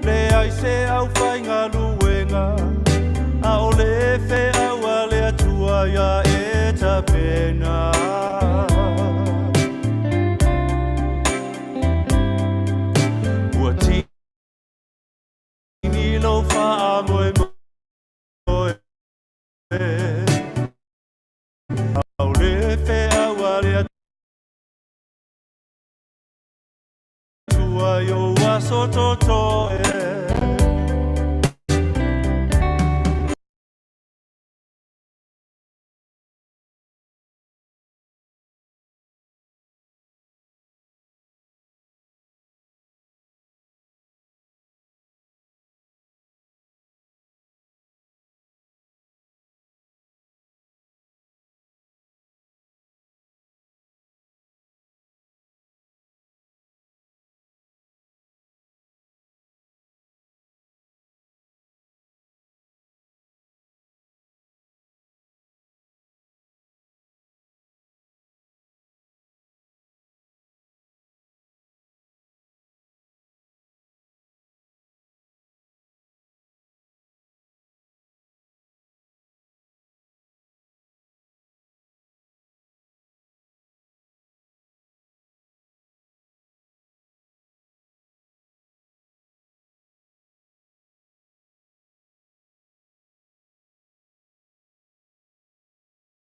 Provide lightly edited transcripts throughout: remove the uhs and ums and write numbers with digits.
Leai se aufaigaluega, ʻaʻole feau a le Atua iā e tapena. Ua tini lou faamoemoe. ʻAʻole feau a le Atua i ou aso totoe.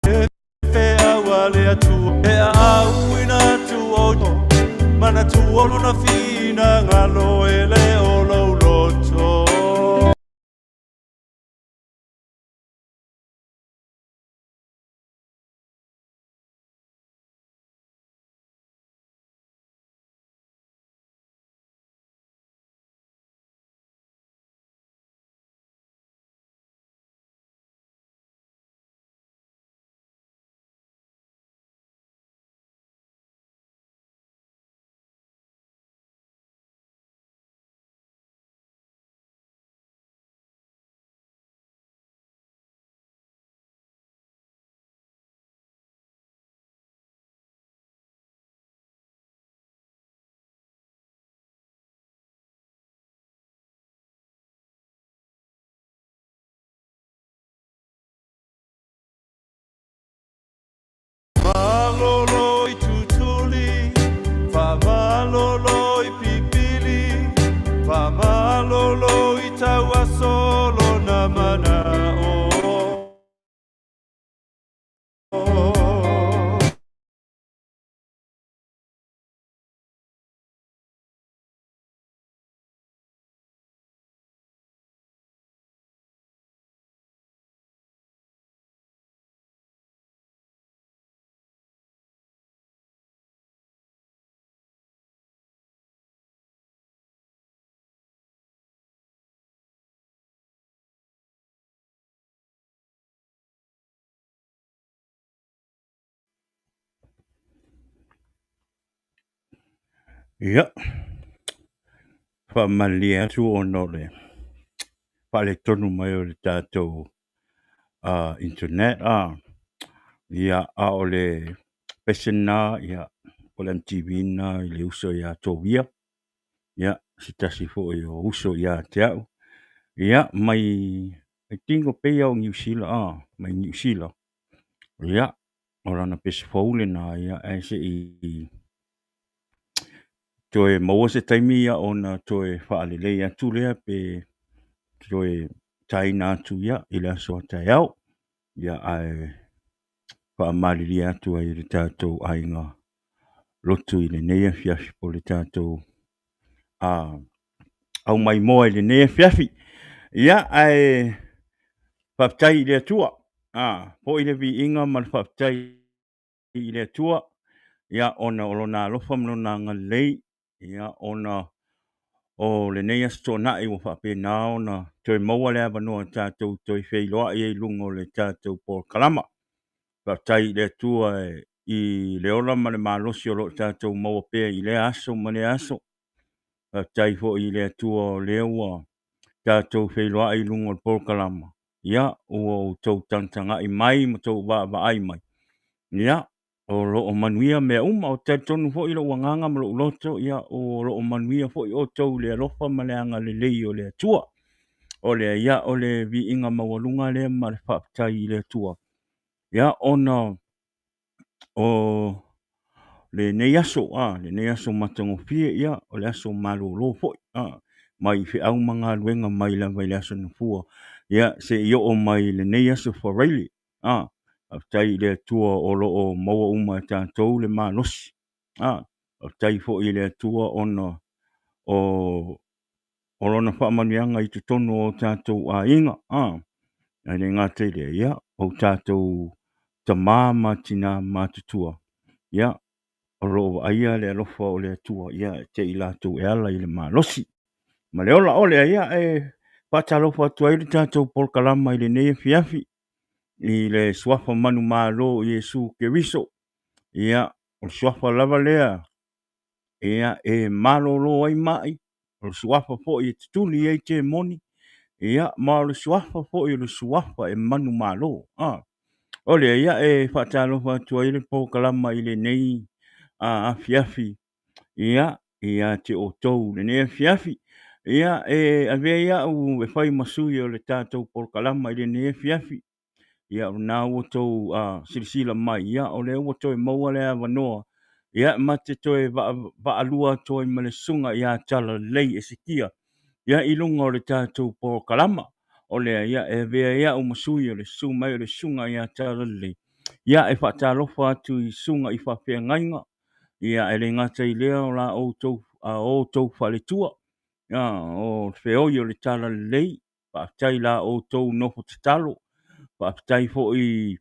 E feau a le Atua e aauina atu outou, manatua lona finagalo e le o lou loto. Malolo i tutuli, faamalolo i pipili, faamalolo i tauaso lona manao. Ia, faamalie atu ona o le faaletonu mai o le tatou internet a. Ia, a o le pese lena, ia, o le MTV lena i le uso ia Tovia, ia, se tasi foi o uso ia te au. Ia, mai, I think o pei o Niu Sila, mai Niu Sila. Ia, o lana pese fou lena, ia, ae se i toe maua se taimi ia ona toe faalelei atu lea pe toe taina atu ia i le aso a taeao. Ia, ae faamalilie atu ai i le tatou aiga lotu i lenei afiafi po o le tatou aumaimoa i lenei afiafi. Ia, ae faafetai i le Atua, foi le viiga ma le faafetai i le Atua, ia, ona o Lona alofa ma Lona agalelei, ia, ona o lenei Aso Toonai ua faapena ona toe maua le avanoa tatou toe feiloai ai i luga o le tatou polokalama. Faafetai i le Atua i le ola ma le malosi o lo o tatou maua pea i lea aso ma lea aso. Faafetai foi i le Atua o lea ua tatou feiloai i luga o le polokalama, ia ua outou tagatagai mai ma outou vaavaai mai, ia o lo o manuia mea uma. Ou te talitonu foi i lou agaga ma lou loto, ia o lo o manuia foi outou i le alofa ma le agalelei o le Atua. O lea, ia, o le viiga maualuga lea ma le faafetai i le Atua. Ia, ona o lenei aso, lenei aso matagofie, ia, o le aso malolo foi, mai feau ma galuega mai lava i le aso Gafua, ia, seia oo mai i lenei aso Faraile. Faafetai i le Atua o lo o maua uma e tatou le malosi. Faafetai foi i le Atua ona o Lona faamanuiaga i totonu o tatou aiga. Ae le gata i lea, ia, o tatou tama ma tina matutua, ia, o lo o vaaia le alofa o le Atua ia te i latou e ala i le malosi ma le ola. O lea, ia, e faatalofa atu ai le tatou polokalama i lenei afiafi i le suafa manumalo o Iesu Keriso. Ia, o le suafa lava lea, ia, e malolo ai mai, o le suafa foi e tutuli ai temoni, ia, ma o le suafa foi o le suafa e manumalo. O lea, ia, e faatalofa atu ai le polokalama i lenei afiafi, ia, ia te outou i lenei afiafi. Ia, e avea ia au e fai ma sui o le tatou polokalama i lenei afiafi. Ia, o lena ua outou silasila mai, ia, o lea ua toe maua le avanoa, ia, ma te toe vaalua atu ai ma le susuga ia Talalelei Esekia, ia, i luga o le tatou polokalama. O lea, ia, e avea ai au ma sui o le susu mai o le susuga ia Talalelei, ia, e faatalofa atu i susuga i faafeagaiga, ia, e le gata i lea o la outou, outou faletua, ia, o le feoi o le Talalelei. Faafetai i la outou nofo tatalo, faafetai foi i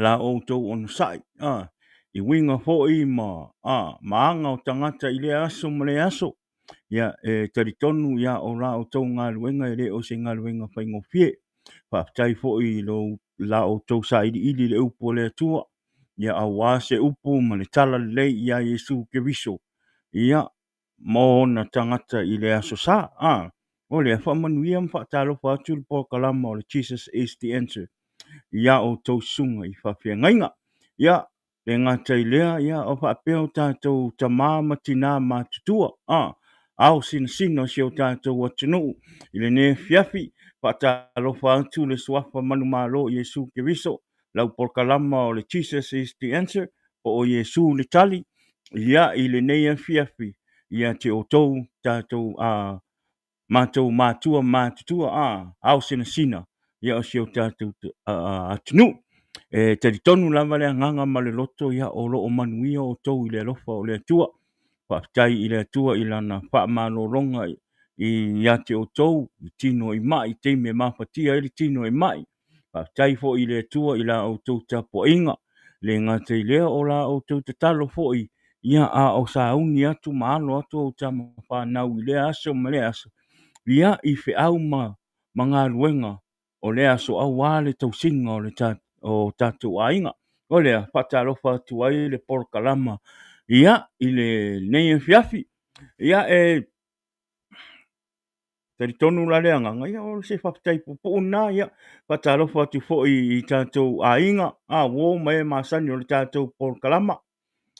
la outou onosai, i uiga foi ma aga o tagata i lea aso ma lea aso. Ia, e talitonu, ia, o la outou galuega e le o se galuega faigofie. Faafetai foi i la outou sailiili i le upu a le Atua, ia, aua se upu ma le talalelei ia Iesu Keriso, ia, ma ona tagata i le aso sa. O lea, faamanuia ma faatalofa atu le polokalama o le Jesus is the Answer ia outou susuga i faafeagaiga. Ia, le gata i lea, ia, o faapea o tatou tama ma tina matutua, ao sinasina o si o tatou atunuu i lenei afiafi. Faatalofa atu le suafa manumalo o Iesu Keriso, lau polokalama o le Jesus is the Answer, po o Iesu le tali, ia, i lenei afiafi, ia te outou tatou matou matua matutua, ao sinasina, ia, o si o tatou atunuu. E talitonu lava le agaga ma le loto, ia, o lo o manuia outou i le alofa o le Atua. Faafetai i le Atua i lana faamalologa ia te outou i tino i mai, i taimi e mafatia ai le tino i mai. Faafetai foi i le Atua i la outou tapuaiga. Le gata i lea o la outou tatalo foi, ia, a o sauni atu ma alo atu ou tama fanau i lea aso ma lea aso, ia, i feau ma galuega o lea aso aua le tausiga o tatou aiga. O lea, faatalofa atu ai le polokalama, ia, i lenei afiafi. Ia, e talitonu la le agaga, ia, o se faafetai puupuu lena. Ia, faatalofa atu foi i tatou aiga, uo ma e masani o le tatou polokalama,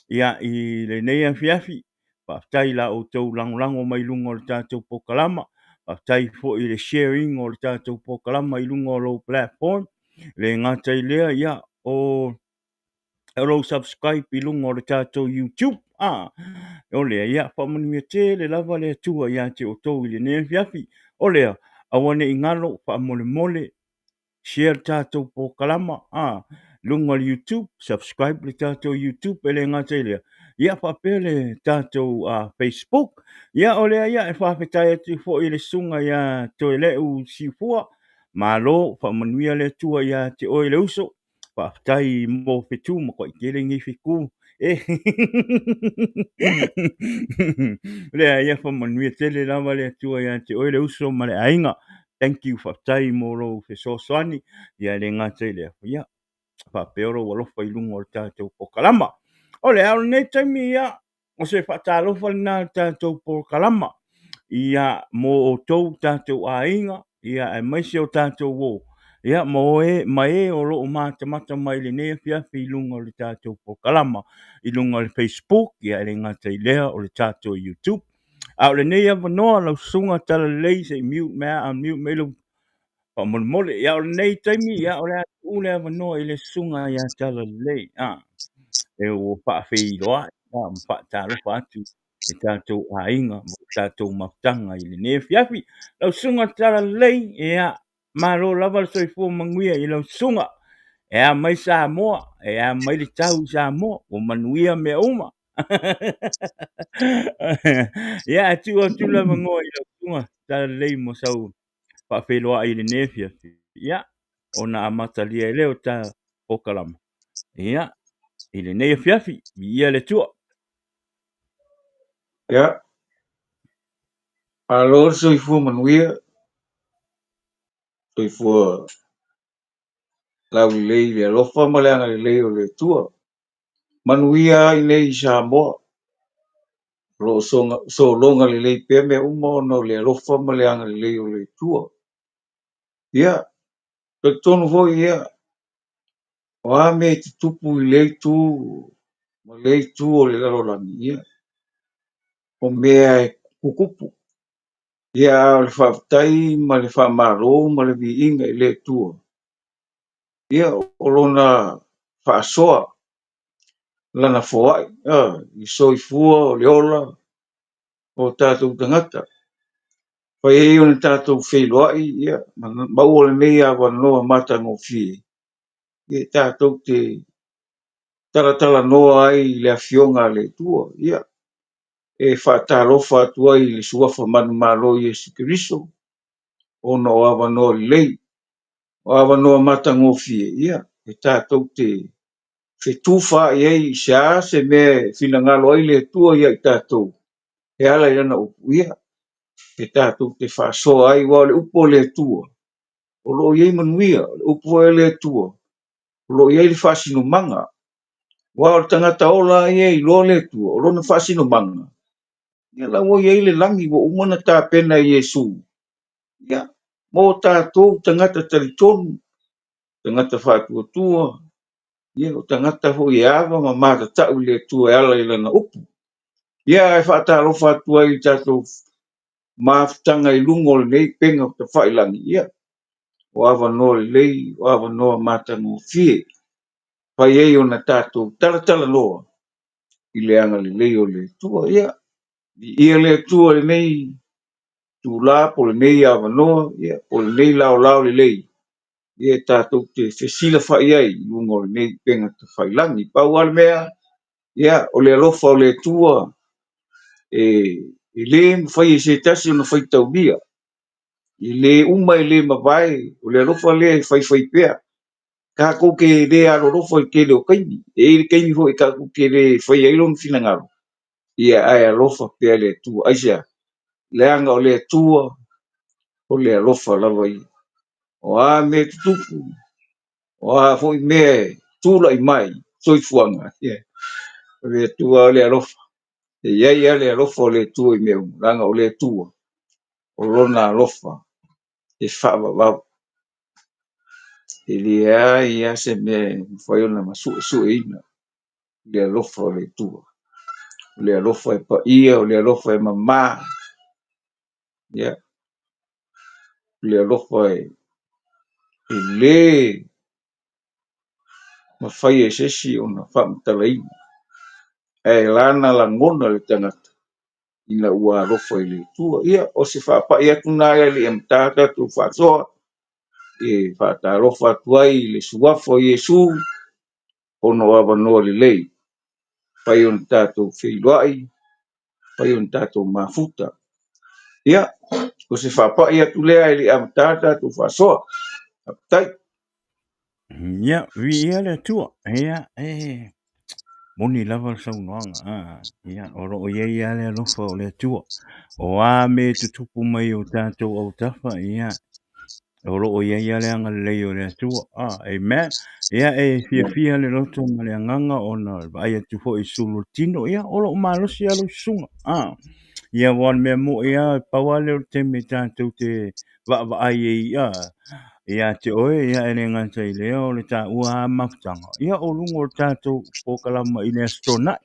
ia, i lenei afiafi. Faafetai i la outou lagolago mai luga o le tatou polokalama. Faafetai foi i le sharing o le tatou polokalama i luga o lou platform. E le gata i lea, ia, o lou subscribe i luga o le tatou YouTube. O lea, ia, faamanuia tele lava le Atua ia te outou i lenei afiafi. O lea, aua ne i galo, faamolemole, share le tatou polokalama a luga o le YouTube, subscribe le tatou YouTube, e le gata i lea, ia faapea le tatou Facebook. Ia o lea ia e faafetai atu foi i le susuga ia Toeleu Siufua, malo, faamanuia le Atua ia te oe le uso. Faafetai mo fetu, matuai tele nei fetu. E lea ia faamanuia tele lava le Atua ia te oe le uso ma le aiga. Thank you, faafetai mo lou fesoasoani. Ia e le gata i lea, ia faapea lou alofa i luga o le tatou polokalama. O le a o lenei taimi ia, o se faatalofa lena i le tatou polokalama ia mo outou tatou aiga ia aemaise o tatou uo ia ma oe ma e o lo o matamata mai i lenei afiafi i luga o le tatou polokalama i luga o le Facebook ia e le gata i lea o le tatou YouTube. A o lenei avanoa lau susuga Talalelei se i mute mai unmute mai lou faamolemole. Ia o lenei taimi, ia o le a tuu le avanoa i le susuga ia Talalelei, a, e ua faafeiloai ma faatalofa atu i tatou aiga ma tatou mafutaga i lenei afiafi. Lau susuga Talalelei, ia, malo lava le soifua manuia i lau susuga. E a mai Samoa, e a mai le tau i Samoa, ua manuia mea uma. Ia, e tuu atu le avanoa i lau susuga Talalelei mo sau faafeiloai i lenei afiafi, ia, ona amatalia ai lea o ta polokalama, ia, i lenei afiafi, viia le Atua. Ia, malo le soifua manuia, soifua laulelei i le alofa ma le agalelei o le Atua. Manuia ai nei i Samoa, o lo o sologa lelei pea mea uma ona o le alofa ma le agalelei o le Atua. Ia, talitonu foi, ia, o a mea e tutupu i lea itu ma lea itu o le lalolagi, ia, o mea e tutupu. Ia, a o le faafetai ma le faamalo ma le viiga i le Atua, ia, o lona faasoa, lana foai, i soifua o le ola o tatou tagata. Fai ai ona tatou feiloai, ia, ma maua lenei avanoa matagofie, ia, tatou te talatalanoa ai i le Afioga a le Atua, ia, e faatalofa atu ai i le Suafa manumalo Iesu Keriso, ona o avanoa lelei, o avanoa matagofie, ia, e tatou te fetufaai ai i se a se mea e finagalo ai le Atua ia i tatou, e ala i lana upu, ia, e tatou te faasoa ai, aua o le upu a le Atua, o lo o i ai manuia, o le upu foi a le Atua, o lo o i ai le faasinomaga. Aua o le tagata ola lava ia e iloa le Atua, o lona faasinomaga, ia la ua i ai le lagi ua uma ona tapena e Iesu, ia, mo tatou tagata talitonu, tagata faatuatua, ia, o tagata foi e ava ma matatau i le Atua e ala i lana upu. Ia, ae faatalofa atu ai i tatou mafutaga i luga o lenei upega tafailagi, ia, o avanoa lelei, o avanoa matagofie, fai ai ona tatou talatalanoa i le agalelei o le Atua. Ia, viia le Atua i lenei itula po o lenei avanoa, ia, po o lenei laolao lelei, ia, tatou te fesilafai ai i luga o lenei upega tafailagi. Pau lava le mea, ia, o le alofa o le Atua e le mafai e se tasi ona faitaulia, e le uma e le mavae, o le alofa lea e faifai pea. Tatou te le alolofa i le tele o taimi, e i ai le taimi foi tatou te le faia ai lona finagalo, ia ae alofa pea le Atua. Aisea? Leaga o le Atua o le alofa lava ia. O a mea e tutupu, o a foi mea e tulai mai i soifuaga, ia, o le Atua o le alofa. E i ai lava le alofa o le Atua i mea uma, leaga o le Atua, o lona alofa e faavavau. E leai lava se mea e mafai ona masuesueina le alofa o le Atua. O le alofa e paia, o le alofa e mama. Ia. Le alofa e lē mafai e se isi ona faamatalaina, ae lana lagona le tagata ina ua alofa i le Atua. Ia, o se faapai atu lena e le i amata tatou faasoa, e faatalofa atu ai i le suafa o Iesu ona o avanoa lelei, mafai ona tatou feiloai, mafai ona tatou mafuta. Ia, o se faapai atu lea e le i amata le tatou faasoa. Faafetai. Ia, viia le Atua. Ia, e moni lava le saunoaga. A, ia, o lo o i ai lava le alofa o le Atua. O a mea e tutupu mai i o tatou autafa, ia, o lo o i ai lava le agalelei o le Atua. Ah, amen. Ia, e fiafia le loto ma le agaga ona vaai atu foi i sulu o le tino. Ia, o lo o malosi lava lau susuga. Ah, ia, aua o le mea moni lava, pau lava lea o le taimi tatou te vaavaai ai, ah, ia te oe, ia e le gata i lea o le taua lava mafutaga. Ia, o luga o le tatou polokalama i le Aso Toonai.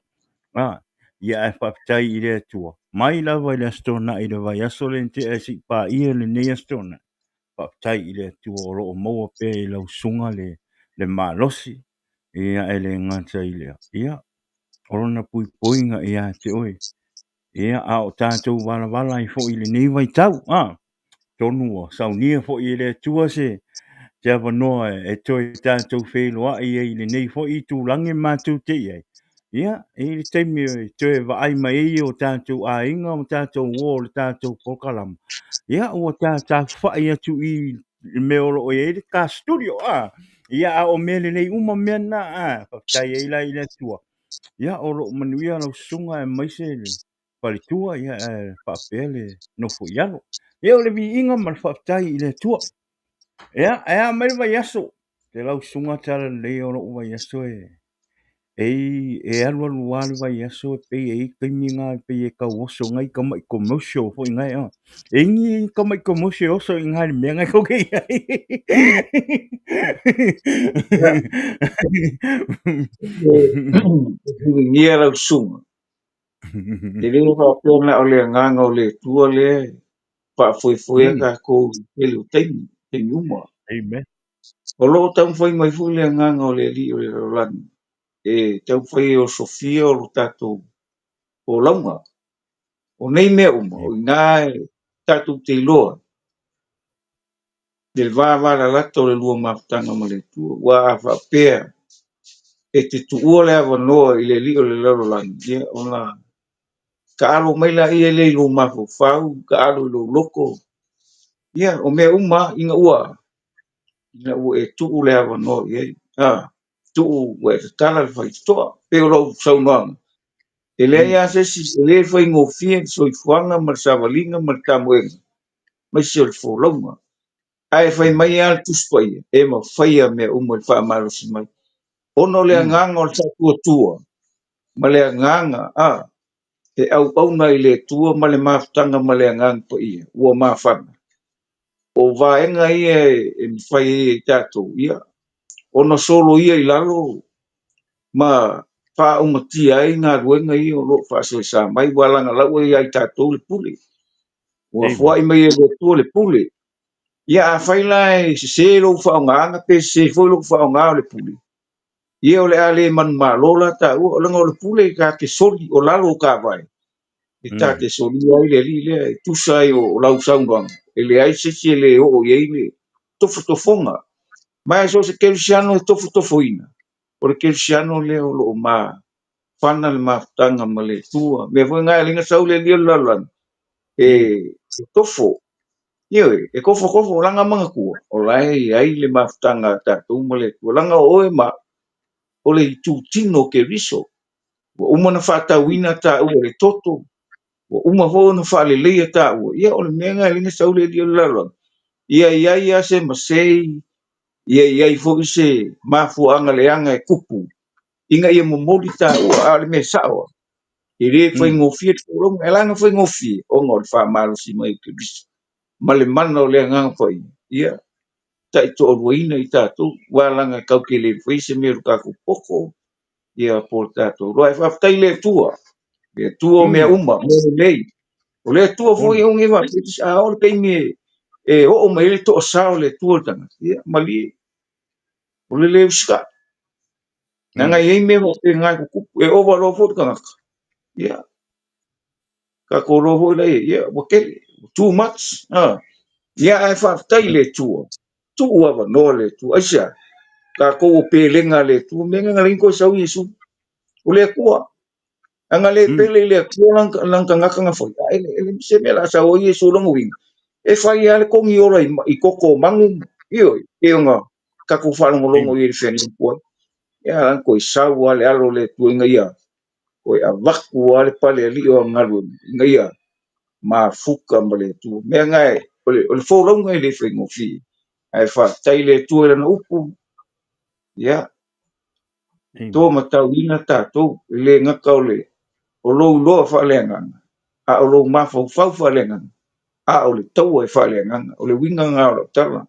A, ia ae faafetai i le Atua, mai lava i le Aso Toonai i le vaiaso lea na tea seia paia lenei Aso Toonai, faafetai i le Atua o lo o maua pea i lau susuga le malosi, ia e le gata i lea, ia o lona puipuiga ia te oe, ia a o tatou valavala ai foi i lenei vaitau, a, atonu ua saunia foi e le Atua se avanoa e toe tatou feiloai ai i lenei foi itulagi matou te i ai. Ia, e i ai le taimi e toe vaai mai ai o tatou aiga ma tatou uo o le tatou polokalama. Ia, ua tafafai atu i le mea o lo o i ai le ta studio. A, ia, a o mea lelei uma mea na, a, faafetai ai la i le Atua. Ia, o lo o manuia lau susuga aemaise le faletua, ia, ae faapea le nofo i alo. Ia, o le viiga ma le faafetai i le Atua. Ia, ae a mai le vaiaso? Te lau susuga talalelei o lou vaiaso e alualu lava le vaiaso e pei e i ai taimi na e pei e tau oso nai tamai commercial foi nai a. E i ni tamai commercial e oso i ina i le mea na tou te i ai. E fesiligia lau susuga, e le faapea na o le agaga o le Atua lea e faafoefoea tatou i le tele o taimi, taimi uma. Amen. O lo o taumafai mai foi le agaga o le Alii o le lalolagi e taumafai e osofia o lo tatou folauga. O nei mea uma, o i ina e tatou te iloa le vavalalata o le lua mafutaga ma le Atua. Ua a faapea e te tuua le avanoa i le Alii o le lalolagi, ia ona taalo mai laia lea i lou mafaufau, taalo i lou loto. Ia, o mea uma ina ua e tuu le avanoa i ai. A, tuu ua e tatala le faitotoa. Pei o lau saunoaga, e leai lava se isi, e le faigofie le soifuaga ma le savaliga ma le tamoega, aemaise o le folauga. Ae fai mai lava le Tusi Paia, e mafaia mea uma i le faamalosi mai. Ona o le agaga o le faatuatua ma le agaga a e auauna i le Atua ma le mafutaga ma le Agaga Paia ua mafana. O vaega ia e mafai ai e tatou, ia, ona soloia i lalo ma faaumatia ai galuega ia o lo o faasoesa mai, ua lagalaua ia i tatou le pule. Ua foai mai e le Atua le pule. Ia, afai la e sese lou faaaogaina pe sese foi lou faaaoga o le pule, ia o le a le manumalo la taua, leaga o le pule e ta te soli o lalo o tavae, e ta te solia ai le alii lea e tusa ai o lau saunoaga, e leai se isi e le oo i ai le tofotofoga. Ma e so o se kerisiano e tofotofoina, o le kerisiano lea o lo o mafana le mafutaga ma le Atua. Mea foi na e ala ai ona sau le alii o le lalolagi, e tofo. Ioe, e tofotofo laga manatua, o la e i ai le mafutaga a tatou ma le Atua. Leaga o oe ma o le itutino o Keriso. Ua uma ona faatauina taua i le toto, ua uma foi ona faaleleia taua. Ia, o le mea lena e ala ai ona sau le alii o le lalolagi, ia i ai lava se masei, ia i ai foi se mafuaaga leaga e tupu, ina ia momoli taua. A o le mea sao, e le faigofie le folauga. E ala ona faigofie, ona o le faamalosi mai o Keriso ma le mana o le Agaga Paia, ia taitoaluaina i tatou, ua laga tatou te le faia se mea o le tatou poto, ia po o le tatou loa. E faafetai i le Atua, le Atua o mea uma, mea lelei. O le Atua foi e oge faapea, a oo le taimi E oo mai ai le toasā o le Atua i le tagata, ia malie, o le lē usitai. Leaga e i ai mea faapena e tutupu, e ova loa foi le tagata, ia, tatou iloa foi lea, ia, ua tele, too much. Ia, ae faafetai i le Atua, tuu avanoa le Atua. Aisea? Tatou o pelega a le Atua, mea na leai toe sau Iesu. O le Atua, ana le pele i le Atua lana tagata na fai, a e le se mea la a sau ai Iesu lona uiga, e fai lava le togi ola i toto o manu, ioe, pei ona tatou faalogologo i ai i le feagaiga ai. Ia, lana toe sau lava le alo o le Atua ina ia toe avatu lava le pale alii o ana galuega, ina ia mafuta ma le Atua. Mea na e, o le folauga e le faigofie. Ae faafetai i le Atua i lana upu, ia, to matauina tatou, e le gata o le o lou iloa faaleagaga, a o lou mafaufau faaleagaga, a o le taua e faaleagaga. O le uiga lena o lau tala.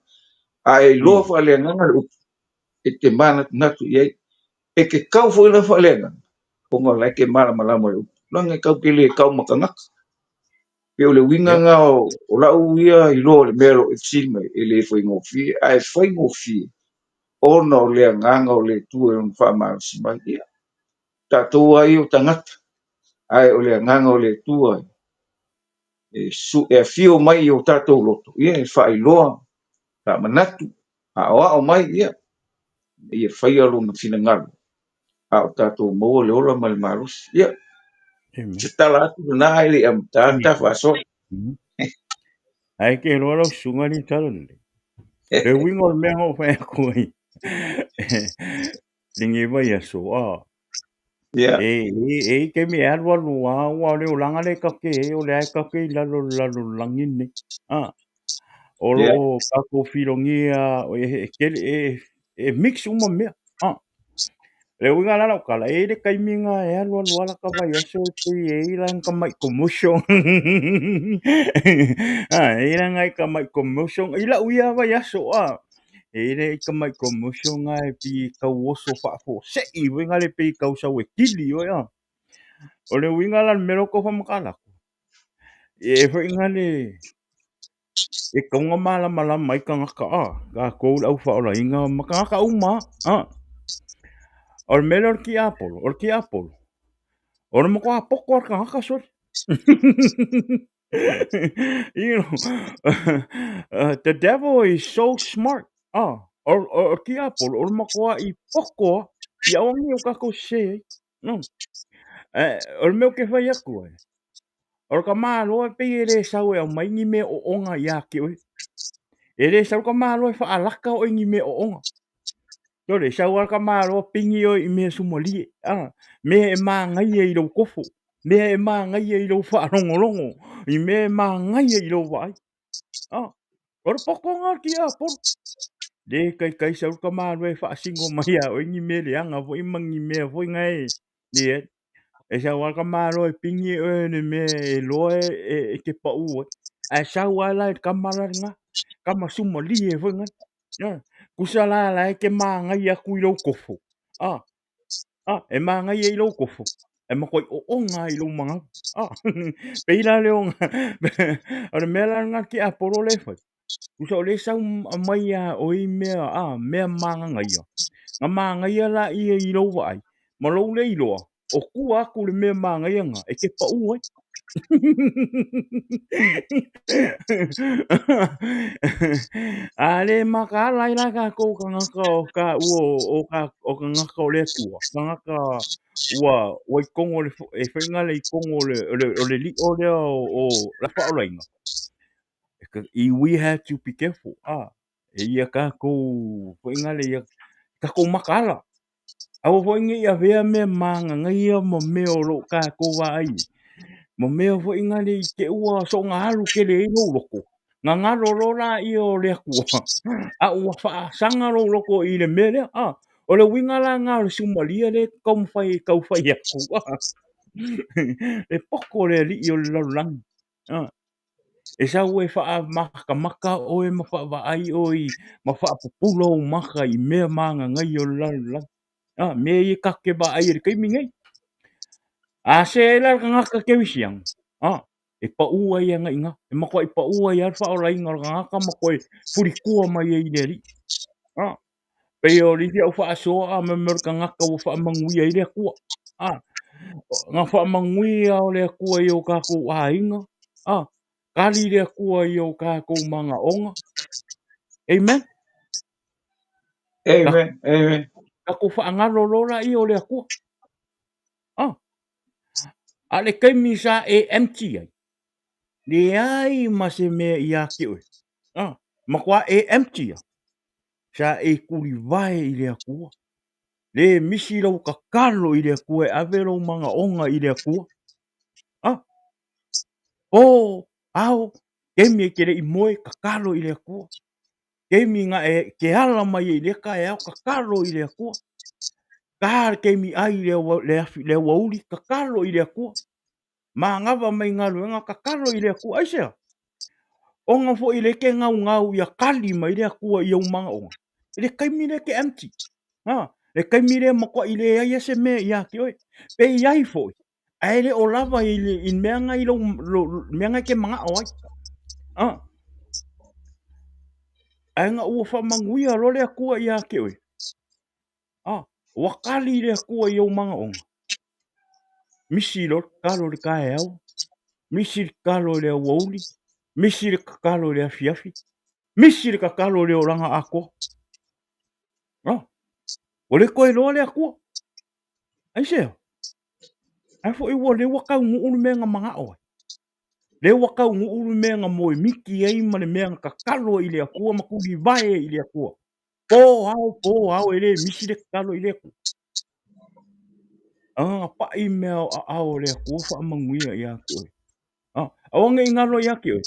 A e iloa faaleagaga le upu, e te manatunatu i ai. E te kau foi la faaleagaga, ona o la e te malamalama i le upu. Leaga e tatou te le kau ma tagata. Pei o le uiga lena o lau ia iloa o le mea o lo o e fesili mai, e le faigofie, ae faigofie ona o le agaga o le Atua e ono faamalosi mai. Ia, tatou lava ia o tagata, ae o le agaga o le Atua e afio mai i o tatou loto, ia e faailoa, faamanatu, aoao mai, ia, ia faia lona finagalo, a o tatou maua le ola ma le malosi. Ia, se tala atu lena ae le i amata ta faasoa. Ae ke loa lau susuga ni tala lelei. Le uiga o le mea na ou fai atu ai lenei vaiaso, a e i taimi e alualu lava, aua o le olaga lea tatou te i ai, o lea e tatou te i lalo o le lalolagi lenei. A, o lo o tatou filogia e tele, e mix uma mea. A, le uiga la lau tala, e i ai le taimi na e alualu lava lata vaiaso e pei e i ai lana tamai commotion. A, e i ai lana tamai commotion i lau ia vaiaso, a. E i ai le tamai commotion na e pei e tau oso faafuasei foi na le pei e tau sau e kili oe, a. O le uiga la o le mea lea ou te tau faamatala atu, e foi na le e tatau ona malamalama ai tagata a tatou le au faaolaina ma tagata uma a. O le mea lea o le tiapolo, o le tiapolo, o le matua poto lava o le tagata sole. You know, the devil is so smart. O le tiapolo, o le matuai poto lava, ia aua ne i o tatou sese ai. No. O le mea ou te fai atu ai, o le tamaloa e pei e le sau e aumai ni mea oona ia te oe. E le sau le tamaloa e faalata oe i ni mea oona. Sole, sau lava le tamaloa pigi oe i mea sumalie, a, mea e magaia i lou kofo, mea e magaia i lou faalogologo, i mea e magaia i lou vaai. A, o le poto lena o le tiapolo. Le taitai sau le tamaloa e faasino mai ia oe ni mea leaga foi ma ni mea foi na e leai. E sau lava le tamaloa e pigi oe i le mea e iloa e te pau ai. Ae sau lava la i le tama la lena, tama sumalie foi lena. Tusa la la e te magaia atu i lou kofo, a, a, e magaia i lou kofo, e matuai oona i lou manava. A, pei la le ona, o le mea la lena le tiapolo lea e fai. Tusa o lea e sau mai ia oe i mea, a, mea magagaia. Na magaia laia i lou vaai, ma lou le iloa, o tua atu le mea magaia lena, e te pau ai. A le makaala ai la tatou tagata o taua o o tagata o le Atua, tagata ua i totonu o le e fai na le i totonu o le lio lea o le faaolaina. We have to be careful. Ah, e ia tatou foi na le ia tatou makaala. Aua foi ne i avea mea magagaia ma mea o lo o tatou vaai ai, ma mea foi na le i te i ua soona alu tele ai lou loto, gagalo loa laia o le Atua, a ua faasaga lou loto i le mea lea. A, o le uiga la lena o le sumalia lea e taumafai e tau fai atu, e poto le alii o le lalolagi. E sau e faamatamata oe ma faavaai oe ma faapupula ou maka i mea magagaia o le lalolagi. A, mea ia tatou te vaai ai i le taimi nei. A se ai la le tagata kerisiano, a, E paʻū ai agai i ina. E matuaʻi paʻū ai lava le faaolaina o le tagata ma toe fulitua mai ai i le Alii. A, pei o le isi au faasoa a mea o le tagata ua faamanuia ai le Atua. A, na faamanuia o le Atua i o tatou aiga. A, tali le Atua i o tatou manaoga. Amen. Amen. Amen. Tatou faagalo loa laia o le Atua. A, a le taimi sa e empty ai, leai ma se mea ia te oe. A, matua e empty a. Sa e tulivae i le Atua. Le misi lou tatalo i le Atua e ave lou manaoga i le Atua. A, po, ao, taimi e te le i moe, tatalo i le Atua. Taimi na e te ala mai ai i lea taeao, tatalo i le Atua. Ta le taimi ai i le afi, le aoauli, tatalo i le Atua. Manava mai galuega, tatalo i le Atua. Aisea? Ona foi lea e te gaugau ia tali mai le Atua i ou manaoga, i le taimi lea e te empty. Ha, le taimi lea e matuai leai ai se mea ia te oe. Pe i ai foi, ae le o lava i le mea na i lou, mea na e te manao ai. Ha. Ae na ua faamanuia loa le Atua ia te oe. Ha. Ua tali le Atua i ou manaoga. Misi loa le tatalo i le taeao, misi le tatalo i le aoauli, misi le tatalo i le afiafi, misi le tatalo i le olaga atoa. Ha. Ua le toe iloa le Atua. Aisea? Ae foi ua lea ua taunuu le mea na manao ai. Lea ua taunuu le mea na moemiti ai ma le mea na tatalo ai i le Atua ma tulivae ai i le Atua. Po ao, po ao, e le misi le tatalo i le Atua. A paʻi mea o aao o le Atua faamanuia ia te oe. A, aua ne i galo ia te oe.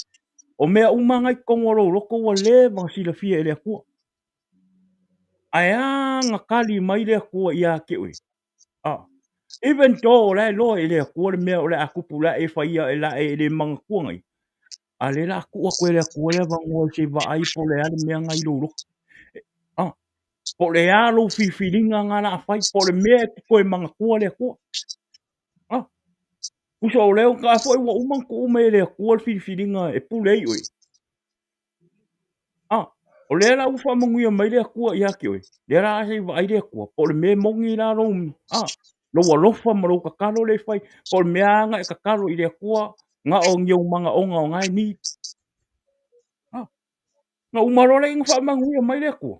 O mea uma na i totonu o lou loto ua leva ona silafia e le Atua. Ae a na tali mai le Atua ia te oe? A, even though o la e loa i le Atua le mea o le a tupu la e faia e la e le manatua nei. A le la tuu atu e le Atua le avanoa se i vaai po o le a le mea na i lou loto. A, po o le a lou filifiliga na la a fai, po o le mea e te toe manatua le Atua. A, tusa o lea ka foi ua uma ona tuu mai e le Atua le filifiliga e pule ai oe. A, o lea la ua faamanuia mai le Atua ia te oe, lea la se i vaai le Atua, po o le mea moni la lou, a, lou alofa ma lou tatalo lea e fai, po o le mea lava na e tatalo i le Atua, na o ni ou manaoga o na e need. A, na uma loa lea ina faamanuia mai le Atua.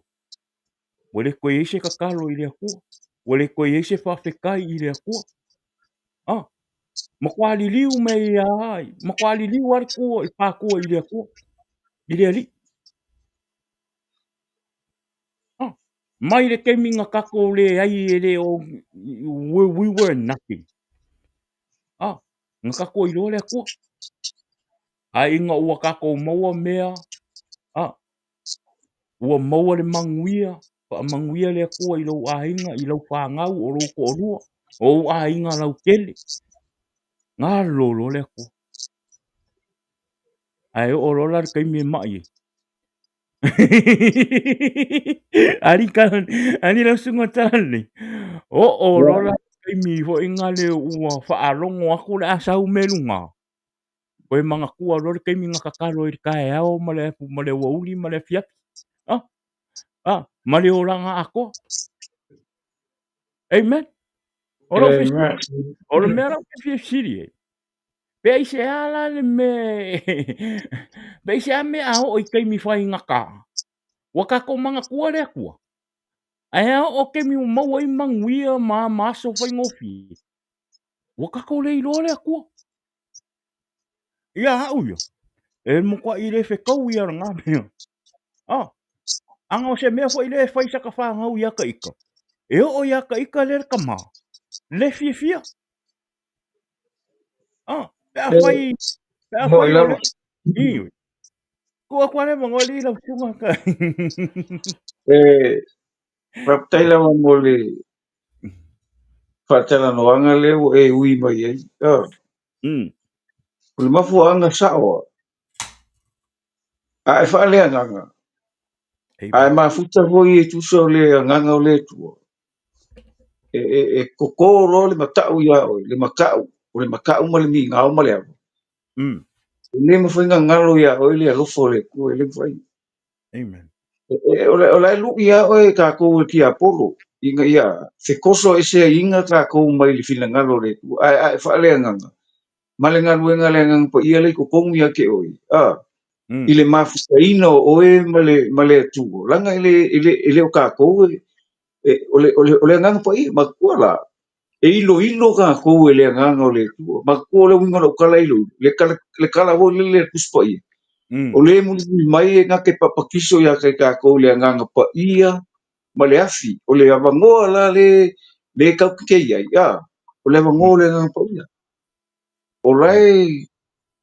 Ua le toe i ai se tatalo i le Atua. Ua le toe i ai se faafetai i le Atua. A, matua liliu mai lava, matua liliu lava le tua i pātua i le Atua, i le Alii. A, mai le taimi na tatou leai e le o, we were nothing. A, na tatou iloa le Atua. Ae ina ua tatou maua mea, a, ua maua le manuia, faamanuia le Atua i lou aiga, i lau fanau, o lou toalua, o ou aiga lautele. Galo loa le Atua. Ae oo loa la le taimi e mai ai. Ali ka, ali lau susuga Talalelei. Oo loa la le taimi foi na le ua faalogo atu o le a sau mea i luga. Koe manatua loa le taimi na tatalo ai i le taeao ma le ma le aoauli ma le afiafi. Ah, ah, ma le olaga atoa. Amen. O lau fesili, o le mea la ou te fia fesili ai, pe aisea la le mea, pe aisea mea a oo i taimi faigata, ua tatou manatua le Atua, ae a oo taimi ua maua ai manuia ma aso faigofie, ua tatou le iloa le Atua. Ia au ia, e matuai le fetau ia lena mea. Ah, ana o se mea foi lea e fai sa ka fanau ia ka ika. E oo ia ka ika le tama, le fiafia. Ah, pe a fai, pe a fai o le, i, ko aku ale mango li lau susuga ka. E, faafetai lava mo le faatalanoaga lea ua e ui mai ai. Ah. O le mafuaaga sao lava, a e faaleagaga, a e mafuta foi e tusa o le agaga o le Atua, e koko loa le matau ia oe, le matau, o le matau ma le migao ma le ava. E le mafai ona galo ia oe le alofa o le Atua, e le mafai. Amen. O la e lui lava oe tatou e tiapolo, ina ia fetoso eseaiga tatou mai le finagalo o le Atua, ae a e faaleagaga ma le galuega a le Agaga Paia lea i totonu ia te oe, a, i le mafutaina o oe ma le Atua, leaga e le o tatou o le Agaga Paia, matua la, e iloilo tatou e le Agaga o le Atua. Matua le uiga o lau tala iloilo, le tala foi lele a le Tusi Paia, o le mulimuli mai e na te papatiso ia te tatou i le Agaga Paia ma le afi. O le avanoa la le tau te i ai, a, o le avanoa o le Agaga Paia. O la e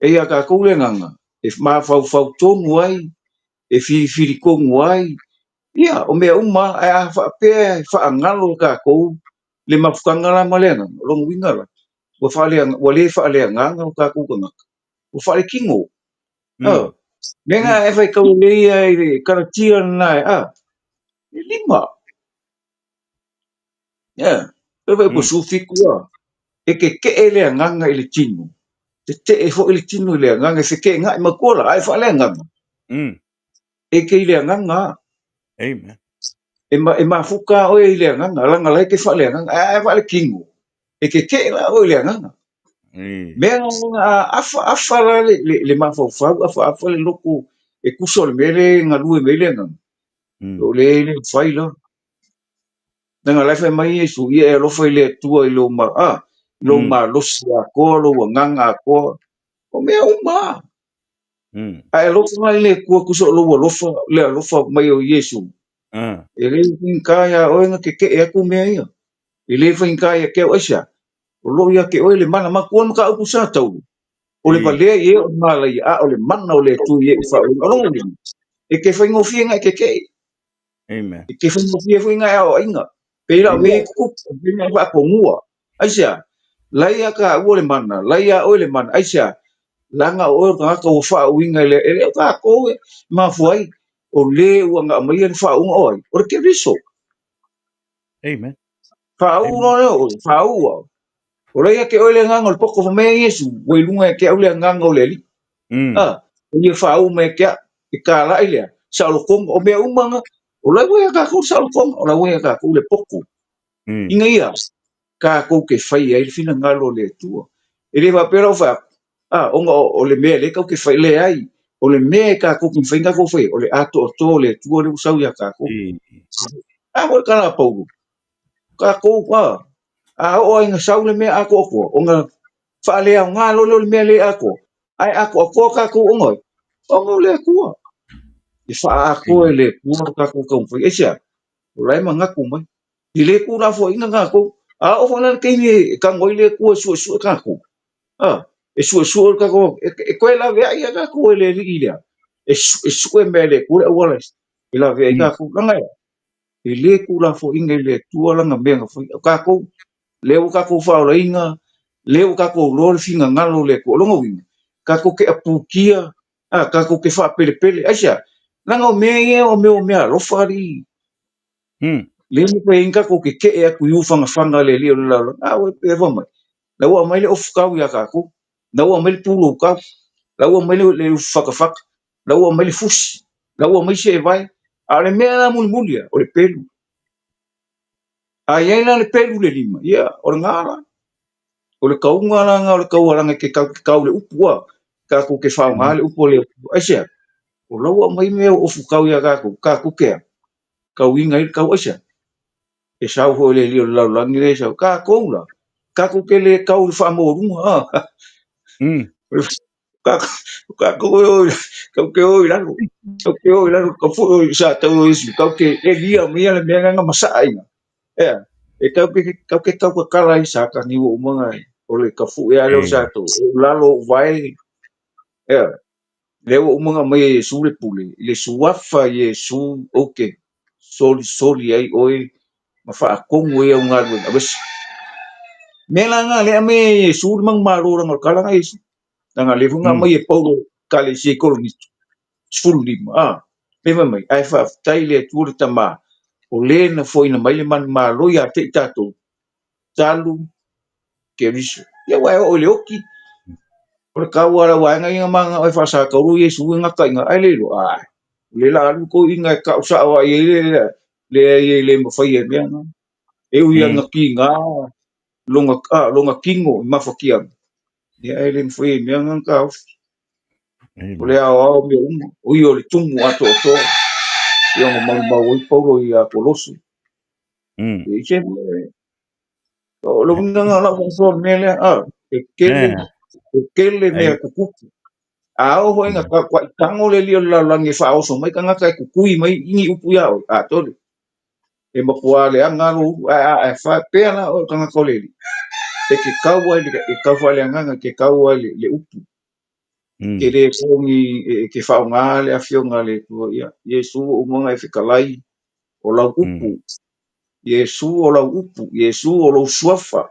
ia tatou le Agaga, e mafaufau tonu ai, e filifili tonu ai, ia, o mea uma, ae a faapea e faagalo tatou le mafutaga la ma le Agaga, o lona uiga la, ua le faaleagaga o tatou tagata, ua faaletino. Mea na e faitau lelei ia i le Kalatia lena e, a, e 5. Ia, e fai po 17 a, e tetee le Agaga i le tino, tetee foi le tino i le Agaga, e feteenai matua la, ae faaleagaga. E te i le Agaga a. Amen. E mafuta oe i le Agaga, leaga la e te faaleagaga, ae faaletino, e tetee la oe i le Agaga. Mea na afa afa la le mafaufau, afa afa le loto, e tusa o le mea le galue mai le Agaga. O le le fai la. Leaga la e fai mai Iesu, ia e alofa i le Atua i lou lou malosi atoa, lou agaga atoa. O mea uma. Ae alofa mai le Atua tusa o lou alofa, le alofa mai o Iesu. E le faigata ia oe na tetee atu mea ia. E le faigata ia te au aisea. O loo ia te oe le mana. Matua le mataupu sa taulu. O le valea i e o le malaia, a o le mana o le Atua i e i faaoina. O lona uiga, e te faigofie na e tetee. Amen. E te faigofie foi na e aoaiga. Pei la o mea e tutupu, pei na e faatonua. Aisea, lai ia ka ua le mana, lai ia oe le mana. Aisea, leaga o oe o le tagata ua faauiga i le, e le o tatou e mafua ai, o le ua na aumaia le faauuga o ai, o le Keriso. Amen. Faauuga loa lea o oe, faauuga. O la ia te oe le agaga o le poto, fai mai ai Iesu, ua i luga e te au le agaga o le Alii. A, o ia faauuga mai te au, e talai lea, saolotoga, o mea uma na, o la ua ia tatou le saolotoga, o la ua ia tatou le poto. Ina ia, tatou te fai ai le finagalo o le Atua. E le faapea lau fai atu, a, ona o le mea lea tatou te fai, leai, o le mea e tatou te mafai ona tatou fai, o le atoatoa o le Atua lea ua sau ia tatou. A foi le tala a Paulo, tatou, a, a oo ai na sau le mea atoatoa, ona faaleaoga loa lea o le mea le atoa, ae atoatoa tatou ona ai, ona o le Atua. E faaatoa e le Atua lo tatou taumafai. Aisea? O la e manatu mai. E le tuulafoaiina tatou. A oo foi la le taimi e tago ai le Atua e suesue tatou, a, e suesue le tatou, e toe laveai lava tatou e le Alii lea. E sue mai e le Atua le auala e laveai tatou. Leaga e le tuulafoaiina e le Atua lana mea na fai. O tatou, lea ua tatou faaolaina, lea ua tatou iloa le finagalo o le Atua. O lona uiga, tatou te apukia, a, tatou te faapelepele. Aisea? Leaga o mea ia o mea alofa alii. Le mafai ai ona tatou tetee atu i ufagafaga a le Alii o le lalolagi. A ua e fai mai, la ua aumai le ofutau ia tatou, la ua aumai le pulou tau, la ua aumai le ufufatafata, la ua aumai le fusi, la ua aumai seevae. A o le mea la mulimuli ia, o le pelu. A i ai la le pelu le lima, ia, o lena la. O le kauga la lena o le taualaga e te kau le upu a, tatou te faaaoga le upu a le Atua. Aisea? O la ua aumai mea o ofutau ia tatou, tatou te a? Tauiga ai le tau aisea? E sau foi le Alii o le lalolagi lea e sau. Tatou la, tatou te le kau i le faamaualuga, a. Tatou e o, tatou te o i lalo, tatou te o i lalo, tau foi o i sa tau o Iesu, tatou te elia mai le mea lena masaa ina. Ea, e tatou te tautatala ai sa tani ua uma ona o le tafue lava lea o sa tau, o lalo o uvae, ea, lea ua uma ona aumai e Iesu le pule, i le suafa Iesu ou te solisoli ai oe ma faatonu ai au galuega. Aveese. Mea la na lea aumai e Iesu le manumalo leaga o le tala na Iesu. Leaga lea foi na aumai e Paulo Ekalesia i Korinito 15, a, lea fai mai, ae faafetai i le Atua le Tama, o le na foaina mai le manumalo ia te i tatou, talu Keriso. Ia ua e oo i le oti. O le kaua a le vaega ia ma e faasataulu Iesu e gataʻiga ae le iloa ae o le la alu toeʻiga e ka'u sa'o ai ai le leai e le mafai e mea na e ui ana kiga lona lona tino i mafatiaga ia e le mafai e mea na ona taofi. O le aoao mea uma o ia o le tumu atoatoa ia ona maumau ai Paulo ia Kolose. E se o le uiga lena o lau faasoa i le mea lea, e tele, e tele mea tutupu. A oo foi ina tago le alii o le lalolagi e faaoso mai tagata e tutui mai ni upu ia oe, a tole, e matua leaga lou ulu, ae faapea la oe o le tagata o le alii, e te tau ai, e tau faaleagaga, e te tau ai le upu. Te le tau ni, e te faaaoga le afioga a le Atua, ia, Iesu ua uma ona e fetalai, o lau upu, Iesu o lau upu, Iesu o lou suafa,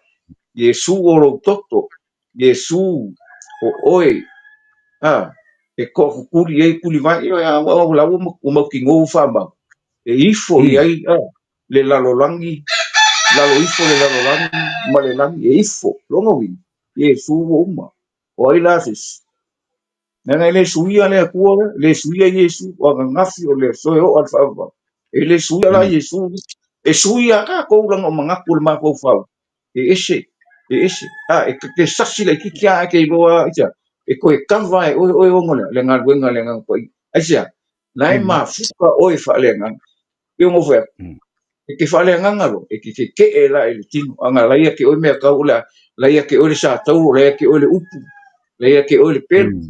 Iesu o lou toto, Iesu o oe, a, e toakutuli ai tulivae, ioe, a, ua la ua mautinoa ua faamau, e ifo i ai, a, le lalolagi, lalo ifo le lalolagi ma le lagi, e ifo, lona uiga, Iesu ua uma. O ai la se isi? Leaga e le suia le Atua lea, e le suia Iesu, o ananafi o le aso e oo lava i le faavavau. E le suia la Iesu, e suia tatou leaga o manatu o le mafaufau, e ese, e ese. A, e te sasi laitiiti lava ae te iloa aisea, e toe kava e oe oe ona le galuega a le Agaga Paia. Aisea? La e mafuta oe faaleagaga. Pei ona ou fai atu, e te faaleagaga loa, e te tetee la i le tino, aga la ia te oe mea tau o le a, la ia te oe le satauro, la ia te oe le upu, la ia te oe le pelu,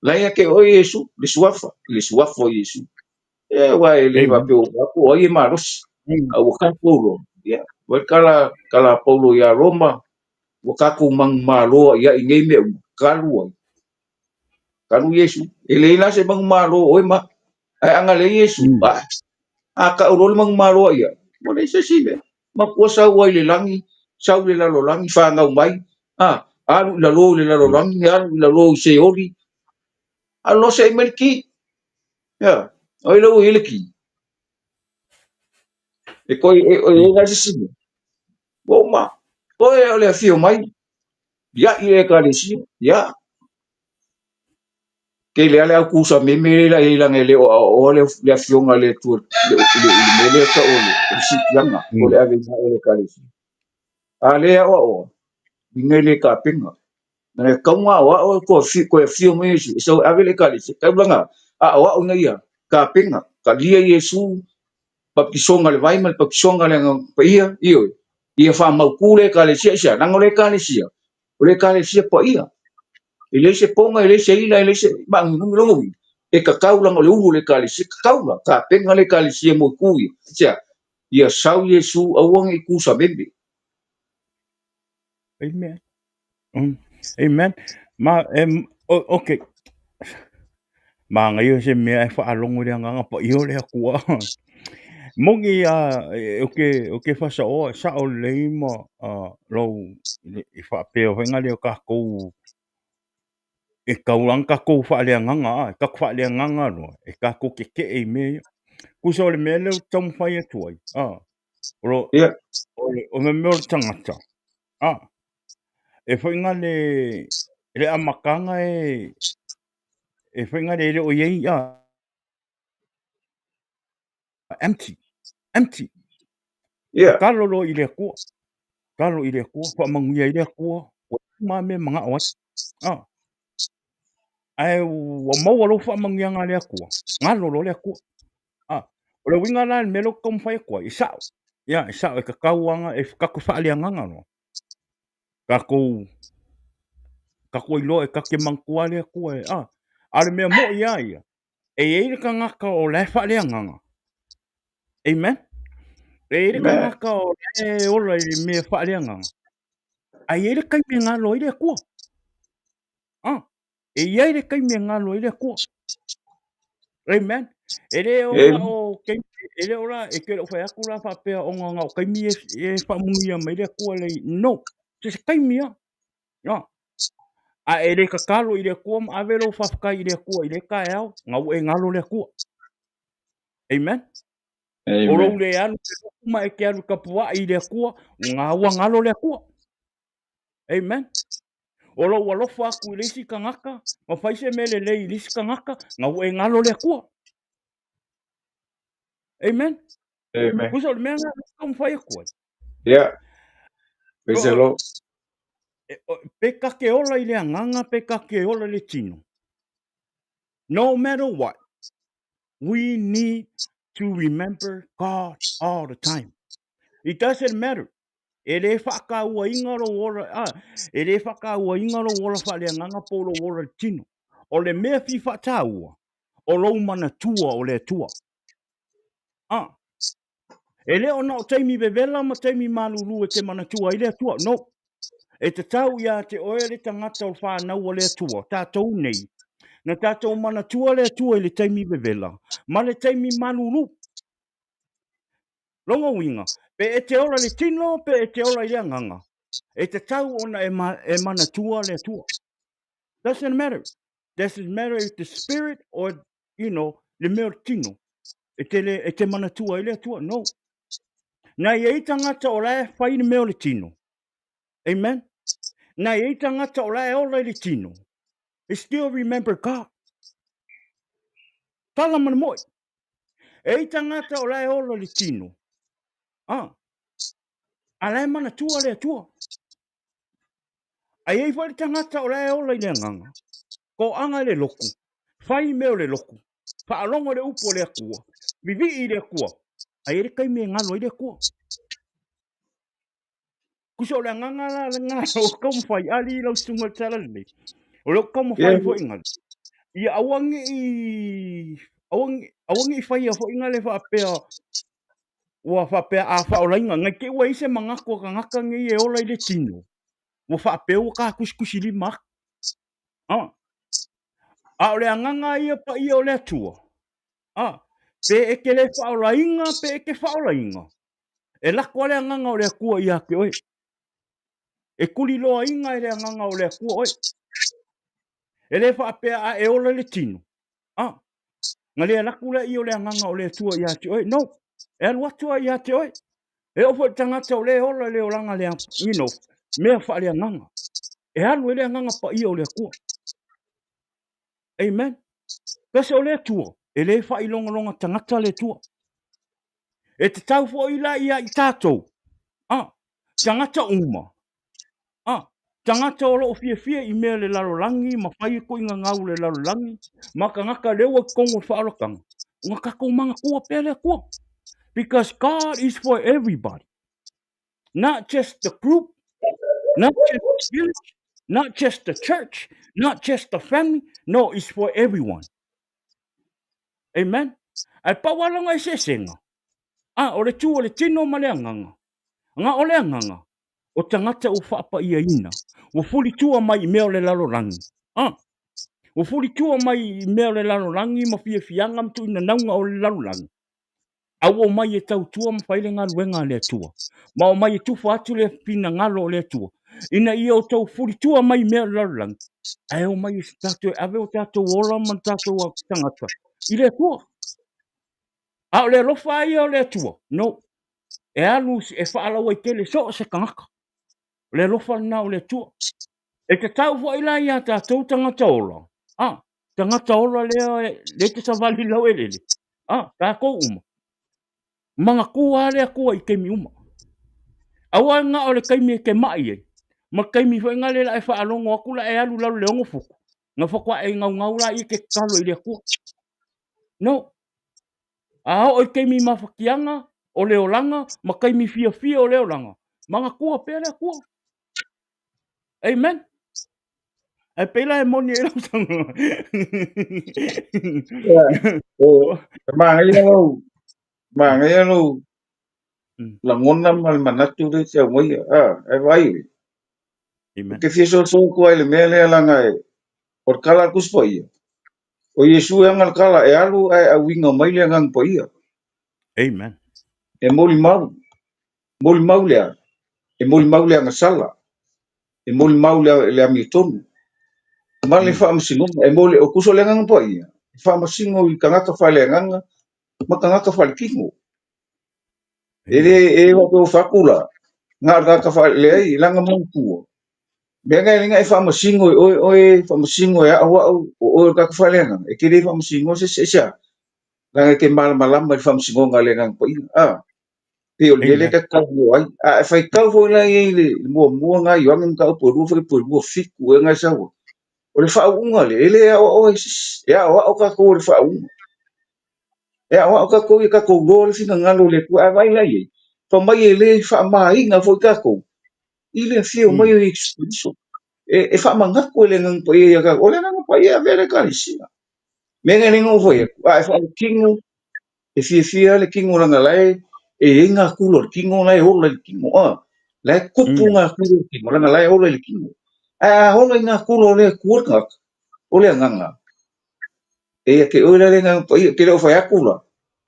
la ia te oe Iesu, le suafa, le suafa o Iesu. E aua e le faapea ua atu o ai e malosi, a ua tatou loa, ia, vai tala, tala a Paulo ia Roma, ua tatou manumalo ai i nei mea uma, talu ai, talu Iesu. E leai la se manumalo o oe ma, ae ana leai Iesu, a, a tau loa le manumalo ia, ua leai se isi mea. Matua sau ai i le lagi, sau i le lalolagi, fanau mai, a, alu i lalo i le lalolagi, alu i lalo i Seoli, alu loa sei mai le ki. Ia, o ai la ua i ai le ki? E koe, e, e, e, e, se isi mea. Ua uma, oe o le afio mai, ia i le ekalesia, ia. Ke le ale au kusa meme le la i langa e le o o le le afioga le tu le le le mea lea tau o le o le sikiaga o le ave i le ekalesia. A le ao ao, inga i le kapenga. Na le kaunga ao ao ko fi ko afio mai Iesu, e sau ave le ekalesia. Taulanga a ao ao inga ia kapenga, ka lia Iesu baptisoga le vai ma le baptisoga le Agaga Paia, ioe, ia faamautu le Ekalesia, aisea? Leaga o le Ekalesia, o le Ekalesia paia. E leai se poga, e leai se ila, e leai se maanuminumi lona uiga, e tatau leaga o le ulu o le Ekalesia, e tatau la, tapena le Ekalesia mo itu ia, aisea? Ia sau Iesu aua ne i tusameme. Amen. Amen. Ma, em, okay. Manaia se mea e faalogo i le Agaga Paia o le Atua. Moni a o ke o ke faasaoa e sao lelei ma lou i faapea foi lea o tatou e tau lava ona tatou faaleagaga a, tatou faaleagaga loa e tatou tetee i mea ia. Tusa o le mea lea ou te taumafai atu ai, o lo o le o le mea o le tagata, e foi na le le amataga e e foi na le le o i ai empty empty. Tatalo loa i le Atua, tatalo i le Atua, faamanuia ai le Atua, ua uma mea e manao ai. Ae ua maua lou faamanuiaga a le Atua, galo loa le Atua. O le uiga la i le mea lea ou te taumafai atu ai, e sao. Ia, e sao, e tatau lava e tatou faaleagaga loa. Tatou, tatou iloa e tatou te manatua le Atua e, a. A o le mea moi lava ia, e i ai le tagata o la e faaleagaga. Amen. E i ai le tagata o la e ola i le mea faaleagaga. Ae i ai le taimi e galo ai le Atua. E i ai le taimi e galo ai le Atua. Amen. E le o la o taimi, e le o la, e te le o fai atu la faapea ona na o taimi e, e faamanuia mai le Atua le, no. Se se taimi lava. No. A e le tatalo i le Atua ma ave lou faafetai i le Atua i lea taeao, na ua e galo le Atua. Amen. O lou le alu ma e te alu tapuai i le Atua, na ua galo le Atua. Amen. O lou alofa atu i le isi tagata, ma fai se mea lelei i le isi tagata, na ua e galo le Atua. Amen. Amen. Tusa o le mea lena e taumafai atu ai. Yeah. Praise the Lord. Pe ta te ola i le agaga, pe ta te ola i le tino. No matter what, we need to remember God all the time. It doesn't matter. E lē faatauaina lou ola, a, e lē faatauaina lou ola faaleagaga po o lou ola i le tino. O le mea fia faataua, o lou manatua o le Atua. A, e le o na o taimi vevela ma taimi malūlū e te manatua ai le Atua. No. E tatau iā te oe le tagata o le whānau a le Atua, tātou nei, na tātou manatua le Atua i le taimi vevela, ma le taimi malūlū. Lona uiga, pe e te ola i le tino, pe e te ola i le agaga, e tatau ona e, ma, e manatua le Atua. Doesn't matter. Doesn't matter if the spirit or, you know, le mea o le tino. E te, le, e te manatua i le Atua. No. Na i ai tangata o la e whai le mea o le tino. Amen. Na i ai tangata o la e ola i le tino. They still remember God. Tala mana moi. E i tangata o la e ola le tino. Ah. A la e manatua le Atua. A i ai foi le tagata o la e ola i le agaga, toaga i le lotu, fai mea o le lotu, faalogo i le upu a le Atua, vivii i le Atua, a i ai le taimi e galo ai le Atua. Tusa o le agaga la lena o lo o taumafai, alii lau susuga i le tala lelei, o lo o taumafai foi galo, ia aua ne i, aua ne, aua ne i faia foi gale faapea, ua faapea a faaolaina, nai te i ua i ai se manatu o tagata nei e ola i le tino, ua faapea ua tatusitusilima atu. A, a o le agaga ia paia o le Atua, a, pe e te le faaolaina, pe e te faaolaina, e lako lava le agaga o le Atua ia te oe. E tuliloaina e le agaga o le Atua oe. E le faapea a e ola i le tino, a, na le alu atu lea o le agaga o le Atua ia te oe. No, e alu atu lava ia te oe. E oo foi i le tagata o lea e ola i le olaga lea, you know, mea faaleagaga. E alu ai le agaga paia o le Atua. Amen. Kasi o le Atua, e le failogaloga tagata le Atua. E tatau foi la ia i tātou, ah, tagata uma, ah, tagata o loo fiafia i mea le lalolagi ma fai koʻiga gau le lalolagi ma tagata lea ua i totonu o le faaolataga, ona tatou manatua pea le Atua. Because God is for everybody. Not just the group, not just the village, not just the church, not just the family. No, it's for everyone. Amen. Ae pau lava lona eseesega, a, o le tū o le tino ma le agaga. Nga o le agaga, o tagata ua faapaiaina, ua fulitua mai i mea o le lalolagi. A, ua fulitua mai i mea o le lalolagi ma fiafiaga ma tuuinanauga o le lalolagi. A ua omai e tautua ma fai le galuega a le Atua, ma omai e tufa atu le finagalo o le Atua, ina ia outou fulitua mai i mea o le lalolagi, ae omai e tatou e ave o tatou ola ma tatou tagata i le Atua. A o le alofa lava ia o le Atua, no, e alu e faalauaitele so o se tagata. O le alofa lena o le Atua. E tatau foi la iā tatou tagata ola, a, tagata ola lea lea e te savali i le laueleele, a, tatou uma, manatua lava le Atua i taimi uma. Aua na o le taimi e te maʻi ai, ma le taimi foi lena lea e faalogo atu la e alu i lalo i le 6 futu, na faatoa e naunau laia e te tatalo i le Atua. No. A oo i taimi mafatiaga o le olaga ma taimi fiafia o le olaga, manatua pea le Atua. Amen. Ae pei la e moni ai lau saunoaga. Ia, o, e manaia lou, manaia lou lagona ma le manatu lea e te aumaia. A, e vaai oi. Amen. Ou te fia soso atu ai i le mea lea leaga e, o le tala a le Tusi Paia, o Iesu e aga le tala e alu ae auiga mai le Agaga Paia. Amen. E molimau, molimau lea, e molimau le agasala, e molimau le, le amiotonu, ma le faamasinoga, e moli, o tusa o le Agaga Paia, e faamasino i tagata faaleagaga ma tagata faaletino. E le, e le faapea ua fai atu la, na o le tagata faale, leai, leaga manatua. Mea ngai lenga e faamasino e oe oe faamasino e au au o oe o le tagata faaleagaga e te le faamasinoa se isi aisea? Leaga e te malamalama i le faamasinoga a le Agaga Paia. Pei o le mea lea Amen. ta te talanoa ai. A e faitau foi la i ai i le muamua lena Ioane mataupu e 2 fuaiupu e 27 ea na e sau ai, o le faauuga lea, e le aoaoa e se isi, e aoao tatou e le faauuga. E aoao tatou ia tatou iloa le finagalo o le Atua. A vaai la i ai, fai mai e le faamaina foi tatou i le afio mai o Iesu Keriso. E faamanatu e le Agaga Paia ia tatou. O le Agaga Paia e avea le Ekalesia. Mea nei na ou fai atu, a e faaletino, e fiafia lava le tino leaga la e i ai natura o le tino la e ola i le tino. La e tupu natura o le tino leaga la e ola i le tino. Ae a ola i natura o le Atua le tagata, o le agaga, E ia te oe la le Agaga Paia, ou te le o fai atu la,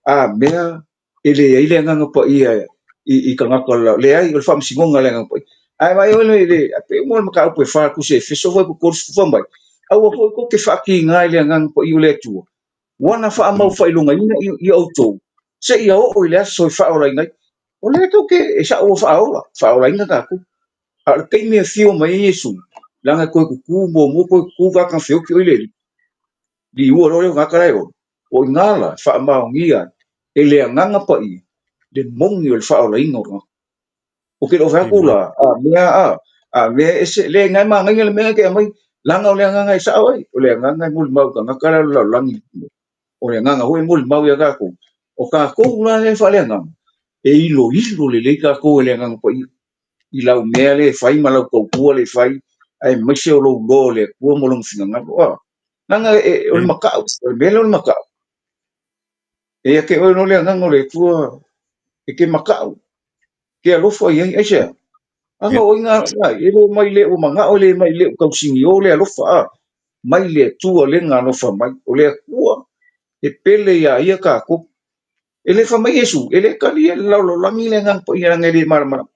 a mea e leai le Agaga Paia i tagata o le lalolagi. Leai, o le faamasinoga a le Agaga Paia. Ae vaai oe le, le, pei uma le mataupu e fa tusi Efeso foi po 30 fai mai, aua foi tou te faatiga i le Agaga Paia o le Atua, ua na faamau faailogaina i outou, seia oo i le aso e faaolaina ai. O lea tou te, e sao ua faaola, faaolaina tatou. A o le taimi e afio mai ai Iesu, leaga e toe tutu muamua toe tutu tagata na feoti o i le alii. Liua loa lea o tagata la e ola. O i ina la e faamaonia ai e le Agaga Paia le moni o le faaolaina o tagata. Ou te le o fai atu la, a mea a, a mea ese, leai na e manaia le mea e te aumai, leaga o le agaga e sao ai, o le agaga e molimau i tagata la o le lalolagi. O le agaga foi e molimau ia tatou. O tatou la lea e faaleagaga, e iloilo lelei tatou e le Agaga Paia i lau mea lea e fai ma lau tautua lea e fai, aemaise o lou loa o le Atua ma lona finagalo. Leaga o le makau, o le mea lea o le makau. E ia te oe loa le agaga o le Atua e te makau, te alofa i ai, aisea? Aga o ai na, e le mai le ua manao, e le mai le ua tausinio le alofa, a mai le Atua le na alofa mai. O le Atua e pele iā ia tatou. E le fai mai Iesu, e le talia e le lalolagi le Agaga Paia leaga e le malamalama.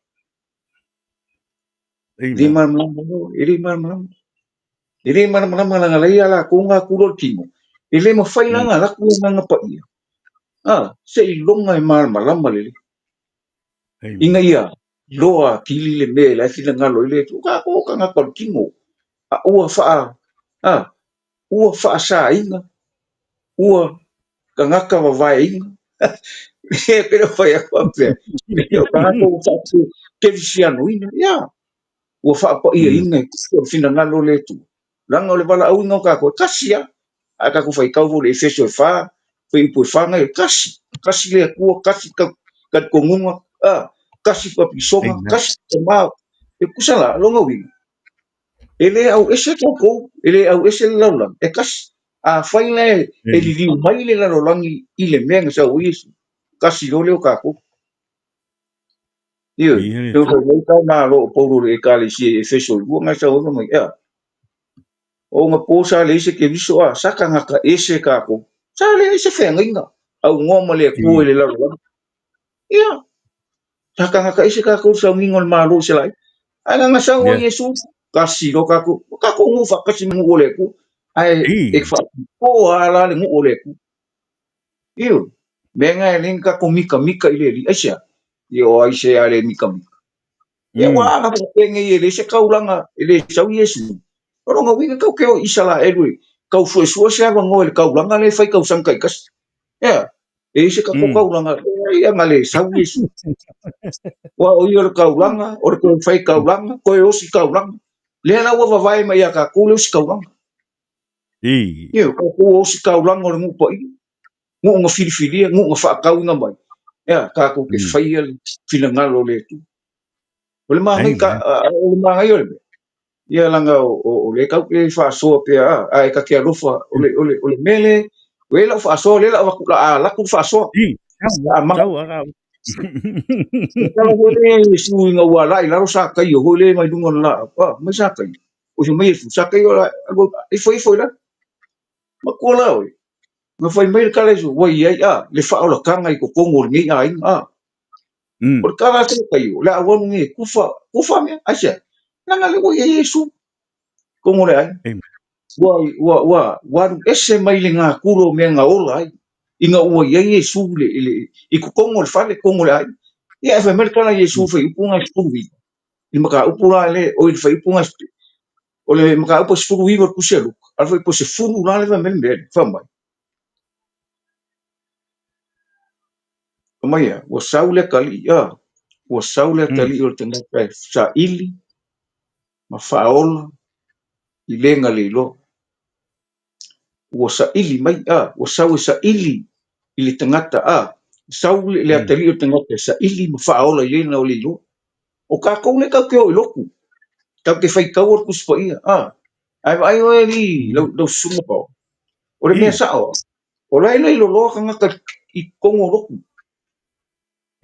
E le malamalama, e le malamalama. E le malamalama leaga la ia latou natura o le tino. E le mafai la ona alu atu le Agaga Paia, seiloga e malamalama lelei. Ina ia iloa atili le mea la e finagalo ai le Atua. O tatou o tagata o le tino, a ua ua faasaina, ua tagata vavaeina. E pei ona fai atu faapea, o tagata ua faakerisianoina, ia, ua faapaiaina e tusa o le finagalo o le Atua. Leaga o le valaauina o tatou, e tasi lava. A tatou faitau foi i le Efeso e 4, fuaiupu e 4, e tasi, tasi le Atua, tasi talitonuga, tasi papaisoga, tasi tama. E tusa la, lona uiga, e le auese tatou, e le auese le lalolagi, e tasi. Afai la e liliu mai le lalolagi i le mea na sau ai Iesu, tasi loa lea o tatou. Ioe, e fai mai tau malo o Paulo i le Ekalesia i Efeso i lua na sau ai fai mai, ea, o ona po sa leai se Keriso, a, sa tagata ese tatou, sa leai se feagaiga, aunoa ma le Atua i le lalolagi. Ia, sa tagata ese tatou i le sauniga o le Malo o Isaraelu. Ae na sau ai Iesu, tasi loa tatou, o tatou nuu faatasi ma nuu o le Atua, ae e faapitoa lava la le nuu o le Atua. Ioe, mea na e le tatou mitamita i le Alii, aisea? Ia o ai se a le mitamita? Ia ua aga faapenei e leai se taulaga e le sau Iesu. O lona uiga tatou te o i Isaraelu e tau suesue se avanoa i le taulaga lea e fai tausaga taitasi. Ea, e i ai se tatou taulaga, leai ana le sau Iesu. Aua o ia o le taulaga, o le toe fai taulaga, toe osi taulaga. Lea la ua vavae mai ia tatou le osi taulaga. Ioe, tatou ua osi taulaga o le nuu paia, nuu na filifilia, nuu na faatauina mai. Ea, tatou te faia le finagalo o le Atua. O le manaia, o le manaia o le mea, ia leaga o lea tatou te faasoa pea, ae ta te alofa, o le, o le, o le mea lea, o e lau faasoa, lea lau atu, a alu atu le faasoa. Tala foi lea Iesu ina ua alai i lalo Sakaio foi lea mai luga o le laau, mai Sakaio. O fai mai Iesu, Sakaio, ifo ifo i lalo. Matua la oe, na fai mai le tala a Iesu, ua i ai le faaolataga i totonu o lenei aiga, O le tala a Sakaio, o le a ou alu nei e kufa, kufa mea, aisea? Leaga lea ua i ai Iesu i totonu o le aiga. Ua, ua, ua, ua alu ese mai le natura o mea na ola ai, ina ua i ai Iesu i le, i totonu o le fale, totonu o le aiga. Ia, ae fai mai le tala a Iesu, fuaiupu na e 19, i le mataupu la le, oi le fuaiupu na O le mataupu e 19 o le Tusi a Luka, a le fuaiupu e 10 la le fai mai le mea lea, fai mai. Fai mai ea, ua sau le atalii, a, ua sau le atalii o le tagata e saili ma faaola i le na le iloa. Ua saili mai, a, ua sau e saili i le tagata, a, sau le atalii o le tagata e saili ma faaola i le na o le iloa. O tatou lea tatou te o i lotu, tatou te faitaua le Tusi Paia, a, ae vaai oe alii lau, lau susuga Paoa, o le mea sao, o la e lailoloa tagata i totonu o lotu.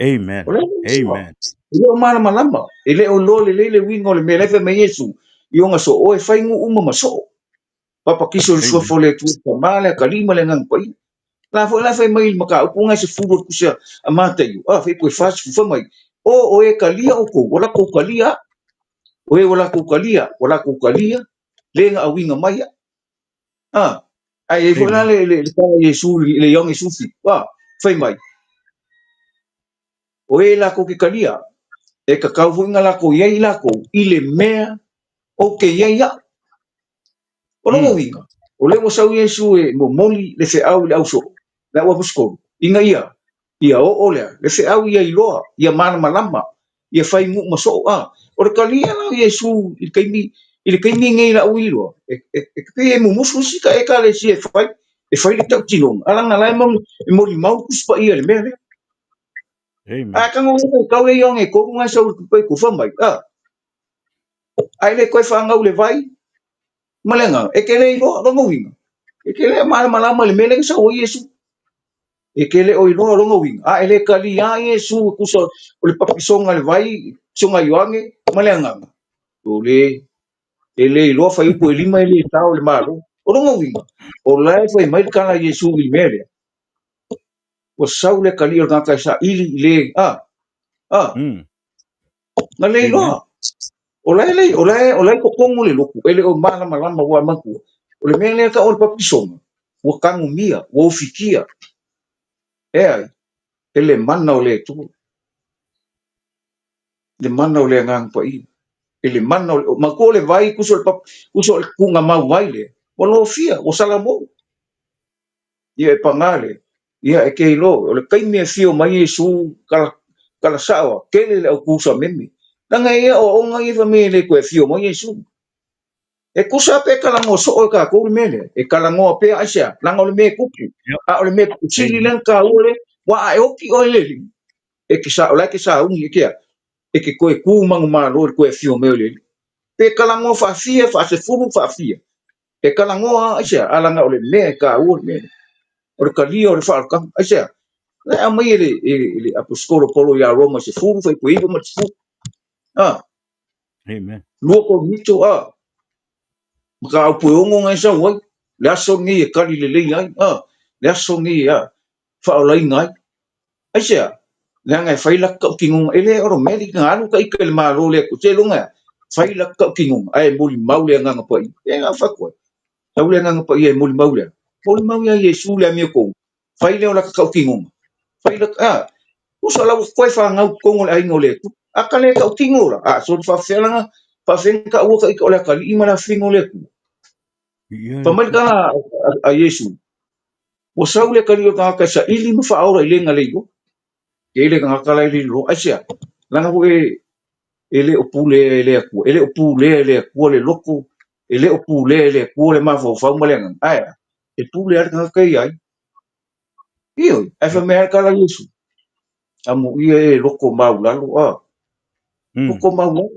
Amen. O le mea sao. Amen. E le o malamalama, e le o iloa lelei le uiga o le mea la e fai mai Iesu, i ona soo e fai nuu uma ma soo. Papakiso i le Amen. suafa o le Atua, Tama, le Atalii ma le Agaga Paia. La foi la fai mai i le mataupu na e 10 o le Tusi a Mataio, a fai po e 40 fai mai, o o e talia outou, ua latou talia au. O e ua latou talia, ua latou talia le na auiga mai au. A, ae i ai foi la Amen. le, le, le tala a Iesu i le Ioane Sufi, a, fai mai, o e latou te talia, e tatau foi na latou i ai i latou i le mea ou te i ai au. O lona uiga, o lea ua sau Iesu e momoli le feau i le ausoo, le auaposeitolu, ina ia, ia oo lea, le feau ia iloa, ia malamalama, ia fai nuu ma soo. A, o le talia la o Iesu i le taimi, i le taimi nei i la'u iloa, e, e, e pei e mumusu isi ka ekalesia e fai, e fai le tautinoga, a leaga la e e molimau le Tusi Paia i le mea lea. Amen. A tago e tau le Ioane e tolu na e sau i le tupe e fai mai, a, ae le toe faagau i le vai ma le agaga, e te le iloa lona uiga, e te le malamalama i le mea lea na sau ai Iesu. E te le o iloa lona uiga, a e le talia ai Iesu e tusa o le papisoga i le vai, papisoga a Ioane ma le agaga, o le e le iloa fuaiupu e lima e le tao i le Malo. O lona uiga, o la e fai mai le tala a Iesu i le mea lea, ua sau le atalii o le tagata e saili i le, a, a, na le iloa. O la e le, o la e, o la e i totonu o le lotu, e le o malamalama ua manatua. O le mea lea e tau o le papisoga, ua tanumia, ua ufitia. E ai, e le mana o le Atua, le mana o le Agaga Paia, e le mana o le, manatua o le vai, tusa o le pap, tusa o le tuugamau vai lea, ua lofia, ua salamou. Ia e paga lea, ia e te iloa, o le taimi e afio mai Iesu, kala, kala sao a, tele le au tusa meme. Leaga e ia aoaoga ia fai mai e le toe afio mai Iesu. E tusa pe talanoa soo e tatou le mea lea, e talanoa pea aisea, leaga o le mea e tupu, a o le mea tupu sili lea na taua lea, ua a e oti oe i le Alii, e te sa, o la e te sauni e te a, e te toe tu manumalo i le toe afio mai o le Alii. Pe talanoa faafia, faasefulu, faafia, e talanoa aisea, a leaga o le mea e taua le mea lea. O le talia o le faaolataga, aisea, la e aumai e le, e, e le aposetolo Paulo ia Roma 10, fuaiupu 9 ma le 10. A, Amen. 2 Korinito, a, mataupu e 6 na e sau ai, le aso lenei e kali lelei ai, a, le aso lenei e a, faaolaina ai. Aisea? Leaga e fai laka tautinoga, e le automatic na alu ta ita i le Malo le Atua, seiloga e a? Fai laka tautinoga ae molimau le Agaga Paia. E na fatu ai. Sau le Agaga Paia e molimau le a? Molimau ia Iesu le amiotonu, fai lea o laka tautinoga. Fai laka, a, tusa la ua toe fanau i totonu o le aiga o le Atua. A ka le tautino la, a soli faafefea lana, faafefea na taua ta ita o le atalii ma le afafine o le Atua. Viia Fai le mai le Atua. tala a Iesu, Ua sau le atalii o le tagata e saili ma faaola i le na le iloa. E i ai le tagata la e le iloa. Aisea? Leaga foi e le o pulea e le Atua. E le o pulea e le Atua le loto, e le o pulea e le Atua le mafaufau ma le agaga. Ae a? E pule lava le tagata ia ai. Ioe, ae fai mai lava le tala a Iesu, amuia e loto maulalo, a, loto maulalo.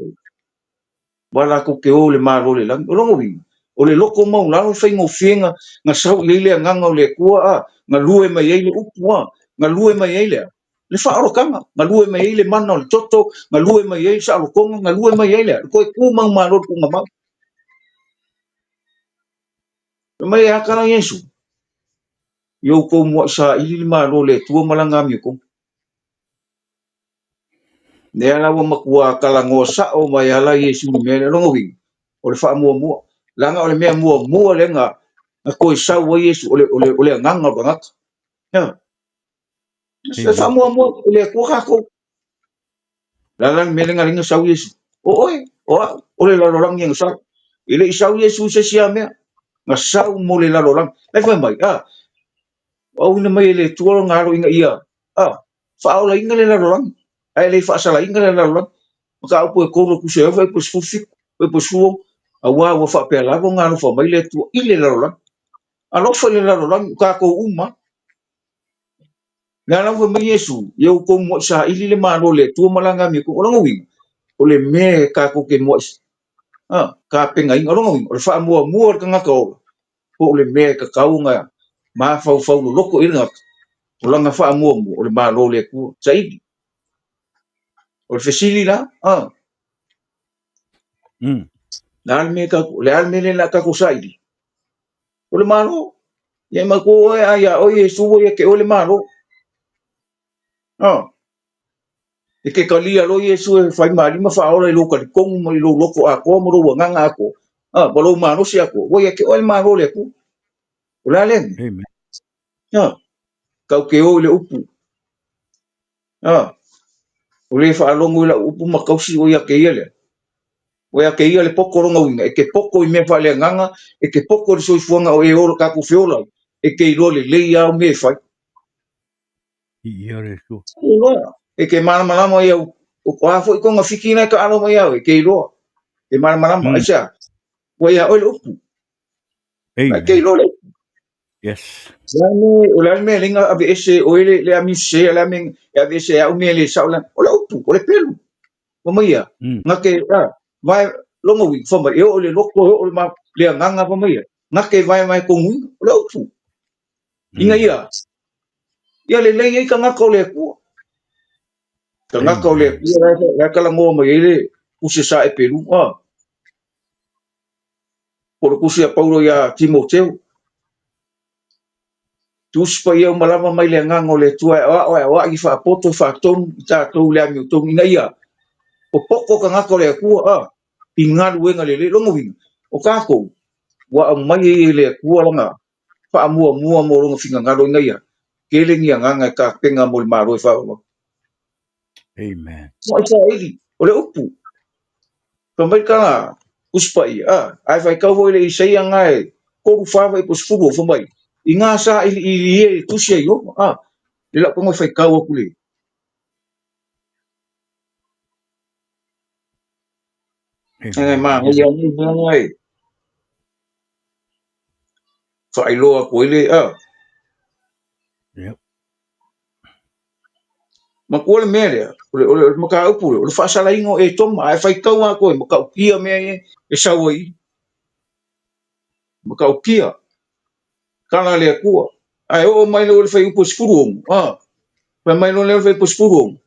Aua latou te o i le Malo o le lagi. O lona uiga, o le loto maulalo e faigofie na, na sau i ai le agaga o le Atua, a, galue mai ai le upu, a, galue mai ai le a? Le faaolataga, galue mai ai le mana o le toto, galue mai ai le saolotoga, galue mai ai le a? Le toe tu manumalo i le tuugamau. Fai mai e a tala Iesu, I outou muai saili le Malo o le Atua ma lana amiotonu. Lea la ua matua talanoa sao mai lava la Iesu i le mea lea. Lona uiga, o le faamuamua. Leaga o le mea muamua lea na, na toe sau ai Iesu, o le, o le, o le agaga o le tagata. Ia. Se faamuamua i le Atua tatou. Le a la le mea lea na ala ai ona sau Iesu? O oe, o au, o le lalolagi e na sau. E le i sau Iesu i se isi a mea, na sau mo le lalolagi. Lai fai mai, a, ua auina mai e le Atua lona alo ina ia, a, faaolaina le lalolagi, ae le faasalaina le lalolagi. Mataupu e 3 o Tusi a Iofa, fuaiupu 17, fuaiupu 16, auā ua faapea lava ona alofa mai le Atua i le lalolagi. Alofa i le lalolagi, o tatou uma. Le ala ua fai mai Iesu, ia outou muai saili le Malo o le Atua ma lana amiotonu. O lona uiga, o le mea e tatou te muai tapenaina. O lona uiga, o le faamuamua o le tagata ola, po o le mea e tatau ona mafaufau loloto i ai le tagata, o lana faamuamua, o le Malo o le Atua. Saili. O le fesili la, le a le mea tatou, le a le mea lea o le a tatou saili? O le Malo. Ia matua oe a ia oe Iesu ua ia te oe le Malo. E te talia loa Iesu e fai malima faaola i lou talitonu ma i lou loto atoa ma lou agaga atoa, ma lou malosi atoa, ua ia te oe le Malo o le Atua. O le a lea mea? Amen. Tau te o i le upu. O le faalogo i lau upu ma tausi ua ia te ia lea. Ua ia te ia le poto lona uiga, e te poto i mea faaleagaga, e te poto i le soifuaga o e ola tatou feola ai, e te iloa lelei lava au mea e fai. Ia le Atua. Iloa. E te malamalama ia, o a foi togafiti na e taalo mai ia oe, e te iloa. E malamalama, aisea? Ua ia oe le upu. Amen. E te iloa le upu. Yes. O le a le mea e ala ai ona aveese oe le amio sese, o le a le mea e aveese ai au mea e le sao, o le upu, o le pelu. Fai mai ia, na te, vae, lona uiga, fai mai, e oo i le loto, e oo i le agaga, fai mai ia, na te vaevae tonuina, o le upu. Ina ia, ia lelei ai tagata o le Atua. Tagata o le Atua, la e talanoa mai ai le tusi a Saepelu, po o le tusi a Paulo iā Timoteo. Tusi paia uma lava mai le agaga o le Atua e aoao e aoai e faapoto e faatonu i tatou i le amiotonu ina ia popoto tagata o le Atua i galuega lelei. Lona uiga, o tatou ua aumai ai e le Atua lana faamuamua mo lona finagalo ina ia tele ni agaga e tapena mo le Malo e faavavau. Amen. Mo Isaraeli, o le upu. Fai mai tala Tusi Paia, ae faitau foi le Isaia nga e 3 4 fuaiupu 10 fai mai, i ngā sailiili ia i le tusi a Ioba, le lau tago e faitau atu le. E manaia nei mea nga e faailoa atu ai le, Yep. Matua le mea lea, o le, o le mataupu lea, o le faasalaina o Etoma, ae faitau lava koe, matautia mea ia e sau ai i. Matautia, tala a le Atua. Ae oo mai loa i le fuaiupu e 16, fai mai loa lea o le fuaiupu e 16,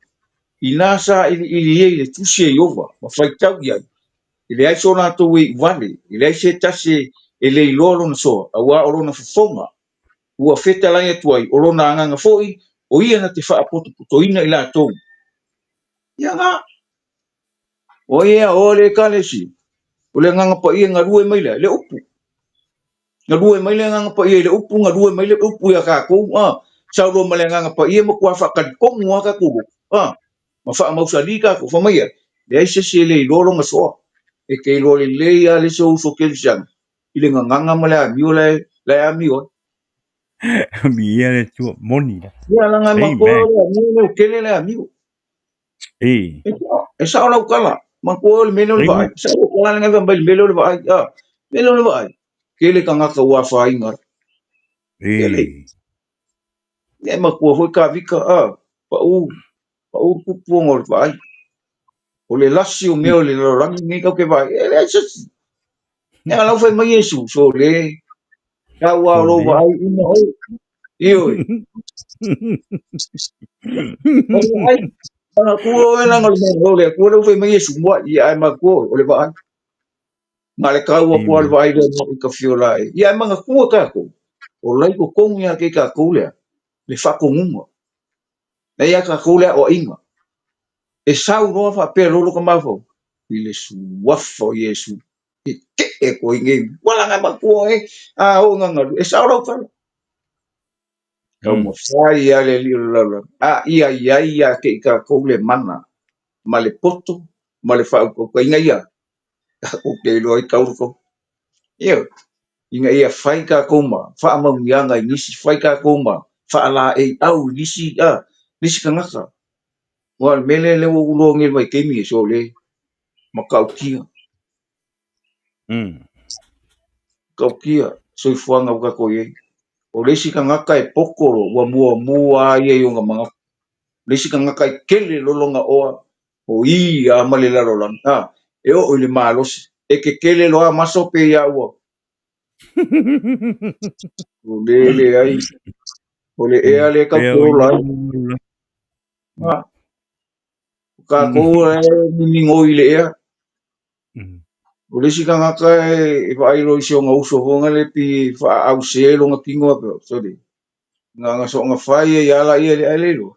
Inā sailiili ia i le tusi a Ieova ma faitau i ai, e leai so latou e iuvale, e leai se tasi e le iloa lona soa, auā o lona fofoga ua fetalai atu ai, o lona agaga foi, o ia na te faapotopotoina i latou. Ia na, o ai e aoa le Ekalesia? O le Agaga Paia e galue mai lea, le upu. Galue mai le Agaga Paia i le upu, galue mai le upu ia tatou, sau loa ma le Agaga Paia matua faatalitonu lava tatou loto, ma faamausali tatou, fai mai ia, leai se isi e le iloa lona soa. E te iloa lelei lava le isi o uso kerisiano i le gagana ma le amio la e amio ai. Viia le Atua, moni la. Ia laga e matua o le amio leo tele le amio. E. E sao lau tala, matua o le mea lea o le vaai. E sao lau tala lenei fai mai le mea lea o le vaai. Mea lea o le vaai. Tele tagata ua afaina ai. Tele. Ia e matua foi Kavika, pau, pau le tupu ona o le vaai. O le lasi o mea o le lalolagi lenei tatou te vaai, e leai se isi. Ia lau fai mai Iesu, sole, tau a o lou vaai uma oe. Ioe. O le vaai, matua oe leaga o le mea o le Atua lea ua fai mai Iesu, muai, ia ae matua oe, o le vaai. Ma le tau atu a le vaai lea i ka fiola e. Ia ae manatua tatou, o la i totonu ia te i tatou lea, le faatonuga. La ia tatou le aoaiga. E sau loa faapea loa lota mafaufau, i le suafa o Iesu, e tee atu ai nei, walaga matua e, a oo ina galu, e sao lau tala. Taumafai lava le alii o le lalolagi, a ia i ai ia te i tatou le mana ma le poto ma le faautautaina ia, tatou te iloa ai tau le Ioe, ina ia fai tatou ma faamanuiaga i nisi, fai tatou ma faalaeiau i nisi, nisi tagata. Aua o le mea lea lea ua ou iloa nei i le vaitaimi e sole, matautia. Matautia soifuaga ua tatou i ai. O le isi tagata e poto loa, ua muamua lava ia i ona manatu. O le isi tagata e tele loa lona oa, o i a ma le lalolagi, a, e oo i le malosi, e tetele loa maso pe ia ua. O le leai, o le ea lea tau te ola ai. A, o tatou e mimigoi i le ea. O le isi tagata e vaai loa i si ona uso foi lea pei e faaause lona tino faapea, sole, na ona soona fai ai lava laia i le ae le iloa.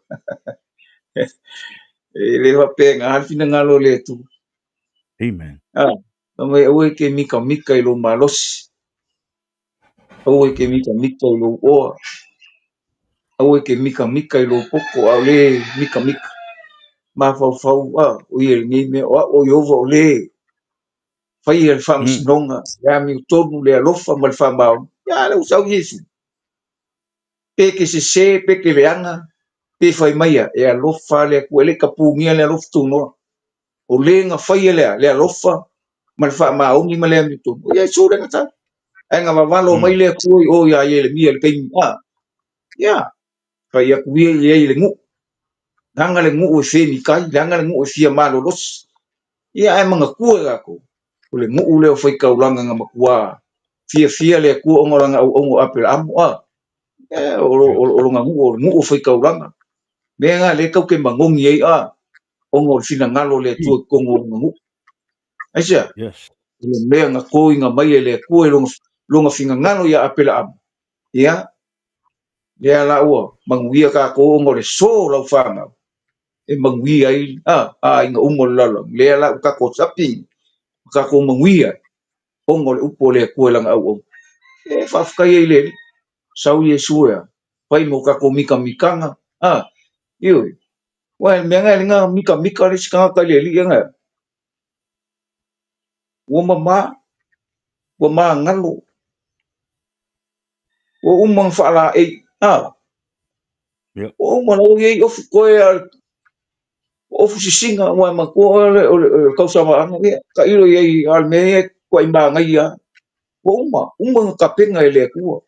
E le faapena le finagalo o le Atua. Amen. Ah, fai mai aua e te mikamika i lou malosi, aua e te mikamika i lou oa, aua e te mikamika i lou poto, a o le mikamika. Mafaufau, ah, o ia i lenei mea, o au o Ieova o le faia le faamasinoga, le amiotonu, le alofa ma le faamaoni. Ia, lea ua sau Iesu. Pe ke sese, pe ke leaga, pe fai mai ia, e alofa le Atua, e le i tapunia le alofa tunoa. O le na faia le a, le alofa ma le faamaoni ma le amiotonu. O Iesu le na sau. Ae na vavalo mai le Atua i o ia Ieremia i le taimi. Ah, ia, fai atu ia i ai i le nuu. Leaga le nuu e femitai, leaga le nuu e fia malolosi. Ia, ae manatua e latou, o le nuu lea o faitaulaga na matua fiafia le Atua ona o lana auauna o Aperaamo. Ah, o lona nuu, o le nuu o faitaulaga. Mea na lea tau te manogi ai, ah, ona o le finagalo o le Atua i totonu o lona nuu. Aisea? Yes. O le mea na toina mai e le Atua i lona finagalo ia Aperaamo. Ia, lea la ua manuia tatou ona o le so o lau fanau e manuia ai aiga uma o le lalolagi. Lea la ua tatou sapi, ua tatou manuia ona o le upu o le Atua i lana auauna. E faafetai ai i le Alii. Sau Iesu e fai mo tatou mikamikaga. Ioe. Aua o le mea lena e le mikamika le isi tagata i le Alii ena. Ua mama, ua magalo, ua uma ona faalaei. Ua uma na oi ai ofu koe a ofu sisiga ua e matua oe o le tausamaaga, ia, tailo i ai a o le mea ia e tuai manaia lava. Ua uma, uma ona tapena e le Atua.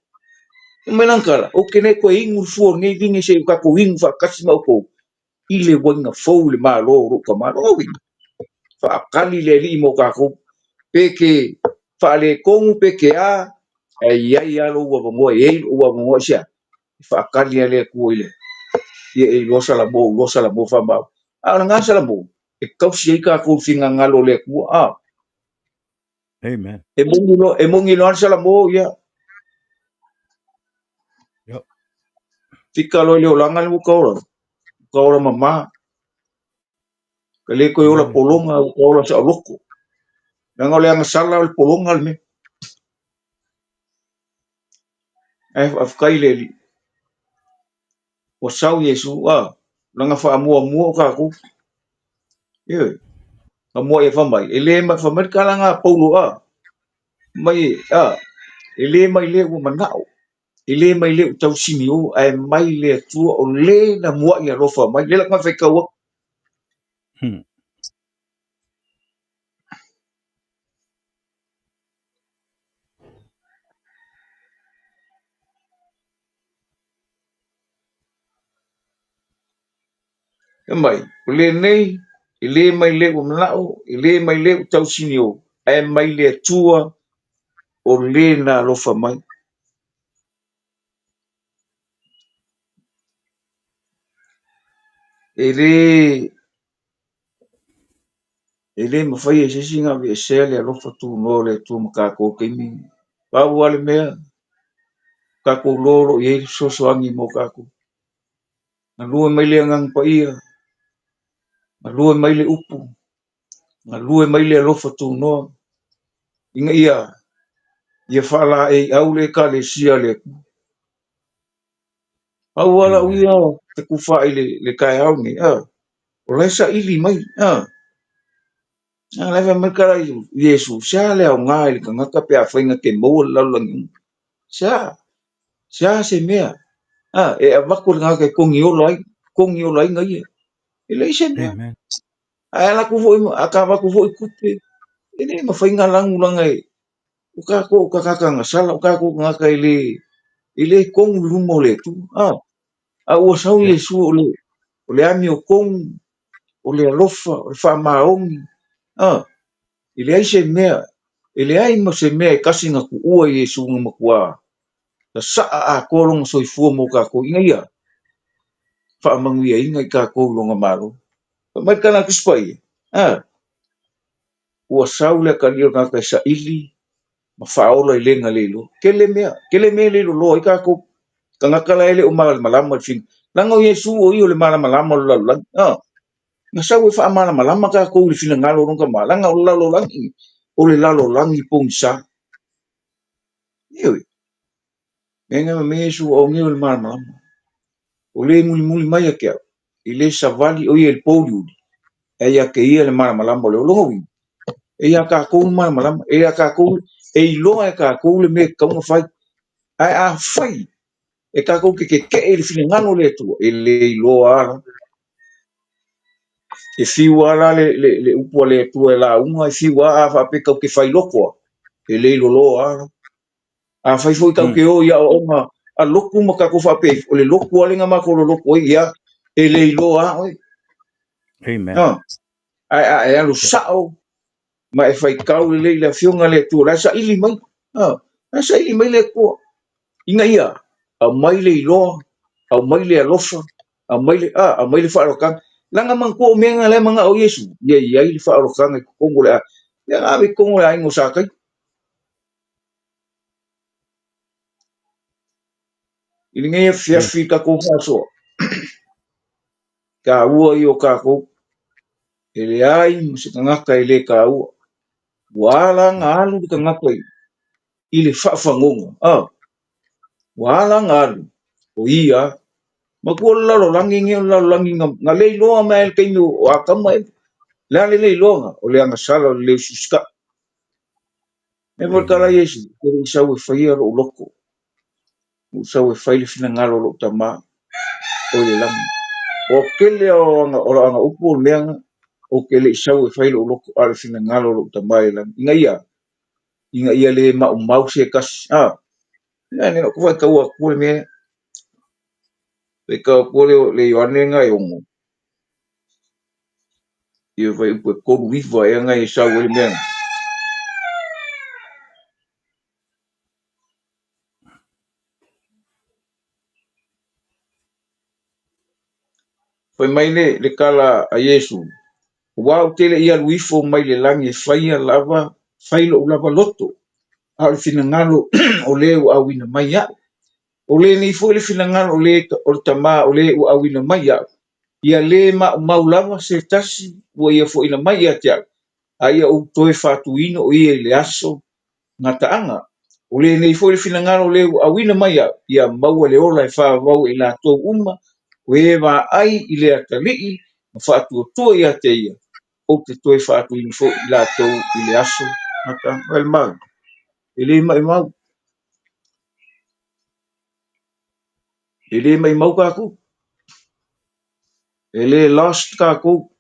Fai mai lana tala, ou te le toe inu le fua o lenei vine seia o tatou inu faatasi ma outou i le uaina fou i le Malo o lou Tama. Lona uiga, faatali le Alii mo tatou, pe ke faaletonu pe ke a, ae i ai lava lou avanoa, e i ai lou avanoa i se a? E faatali lava le Atua i le, ia e iloa Salamo, iloa Salamo faamaoni. A o lena Salamo, e tausi ai tatou i le finagalo o le Atua. Amen. E moni loa, e moni loa le Salamo, ia. Yep. Fika loa i le olaga le ua ka ola. Ua ka ola mamā. Ka le koe ola pologa, ua ka ola saoloko. Leaga o le agasala o le pologa le mea. Ae faafetai i le Alii. Ua sau Iesu, a, lana faamuamua o tatou. Ioe. Na mua ia fai mai, e le mai, fai mai le tala lena a Paulo, a, mai, a, e le mai le ua manao, e le mai le ua tausinio, ae mai le Atua o le na mua'i alofa mai. Lea la ku faitau atu. Fai mai, o lenei, e le mai le ua manao, e le mai le ua tausinio, ae mai le Atua o le na alofa mai. E le E le mafai e se isi ona aveesea le alofa tunoa o le Atua ma tatou i le taimi lenei. Pau lava le mea, tatou iloa o lo o i ai le fesoasoani mo tatou. Galue mai le Agaga Paia, galue mai le upu, galue mai le alofa tunoa, ina ia ia faalaeiau le Ekalesia a le Atua. Pau lava lau ia fetufaai i le taeao lenei, o la e saili mai. A la e fai mai le tala i Iesu, se a le aoga i le tagata pe afai na te maua le lalolagi uma? Se a? Se a se mea? A, e avatu e le tagata e togiola ai, togiola ai na ia. E leai se mea. Amen. Ae ala atu foi, a ka avatu foi tupe, e le mafai na lanu langa e, o tatou o tagata agasala, o tatou o tagata e le, e le tonu i luma o le Atua. A, a ua sau Yeah. Iesu o le, o le amiotonu, o le alofa, o le faamaoni, a, e leai se mea, e leai ma se mea e tasi na tuua i Iesu na matua sasaa atoa lona soifua mo tatou ina ia faamanuiaina i tatou i lona Malo. Fai mai le tala a Tusi Paia, a, ua sau le atalii o le tagata e saili ma faaola i le na le iloa. Tele mea, tele mea e le loloa ai tatou. Tagata la e le o malamalama i le fina. Leaga o Iesu o ia o le malamalama o le lalolagi. A, na sau e faamalamalama tatou i le finagalo o lona tama. Leaga o le lalolagi, o le lalolagi pogisa. Ioe. Mea na mea Iesu o au o le malamalama. O le mulimuli mai ia te au, i le savali o ia i le pouliuli, e ia te ia le malamalama o le lona uiga. E ia tatou le malamalama, e ia tatou, e iloa e tatou le mea e tatau ona fai. Ae afai e tatou te tetee i le finagalo o le Atua, e le iloa lava la. E fiu lava la le, le, le upu a le Atua e lauga, e fiu lava a faapea tatou te fai loto lava, e le loloa lava la. Afai foi tatou te o i aoaoga a lotu ma tatou faapea ifo, o le lotu lava lea na matou loloto ai, ia, e le iloa lava oe. Amen. No. Ae a e alu sao ma e faitau lelei i le Afioga a le Atua, o la e saili mai. No. O la e saili mai le Atua. Ina ia aumai le iloa, aumai le alofa, aumai le, a, aumai le faaaloalotaga. Leaga manatua o mea na la e manao Iesu, ia i ai le faaaloalotaga i totonu o le aiga. Ia na ave i totonu o le aiga o Sakaia. I lenei afiafi tatou faasoa, taua ia o tatou, e leai ma se tagata e le taua. Ua ala ona alu le tagata i le faafagoga, ua ala ona alu, o ia lava. Matua o le lalolagi lenei o le lalolagi na le iloa mai lava i le taimi o Atama ma Eva. O le a le le iloaga? O le agasala o le le usiusitai. E mo tala Iesu, e le i sau e faia lou loto, ua sau e fai le finagalo o lou Tama o i le lagi. Ua tele o ana, o ana upu o le mea na, ou te le i sau e fai lou loto, a o le finagalo o lou Tama i le lagi. Ina ia, ina ia le maumau se tasi. A, ia ne ou faitau atu le mea, faitau atu le, le Ioane na e ono. Ia fai upu e 39 ea na e sau ai le mea na. Fai mai le, le tala a Iesu, Aua ou te le i alu ifo mai le lagi e faia lava, fai lou lava loto, a o le finagalo o le ua auina mai au. O lenei foi le finagalo o le, o le Tama o le ua auina mai au, ia le maumau lava se tasi ua ia foaina mai ia te au, a ia ou toe faatuina o ia i le aso gataaga. O lenei foi le finagalo o le ua auina mai au, ia maua le ola e faavavau e i latou uma o e vaai i le atalii ma faatuatua ia te ia, ou te toe faatuina foi i latou i le aso gataaga. Well, mau, e le maumau. E le maumau tatou. E le lost tatou.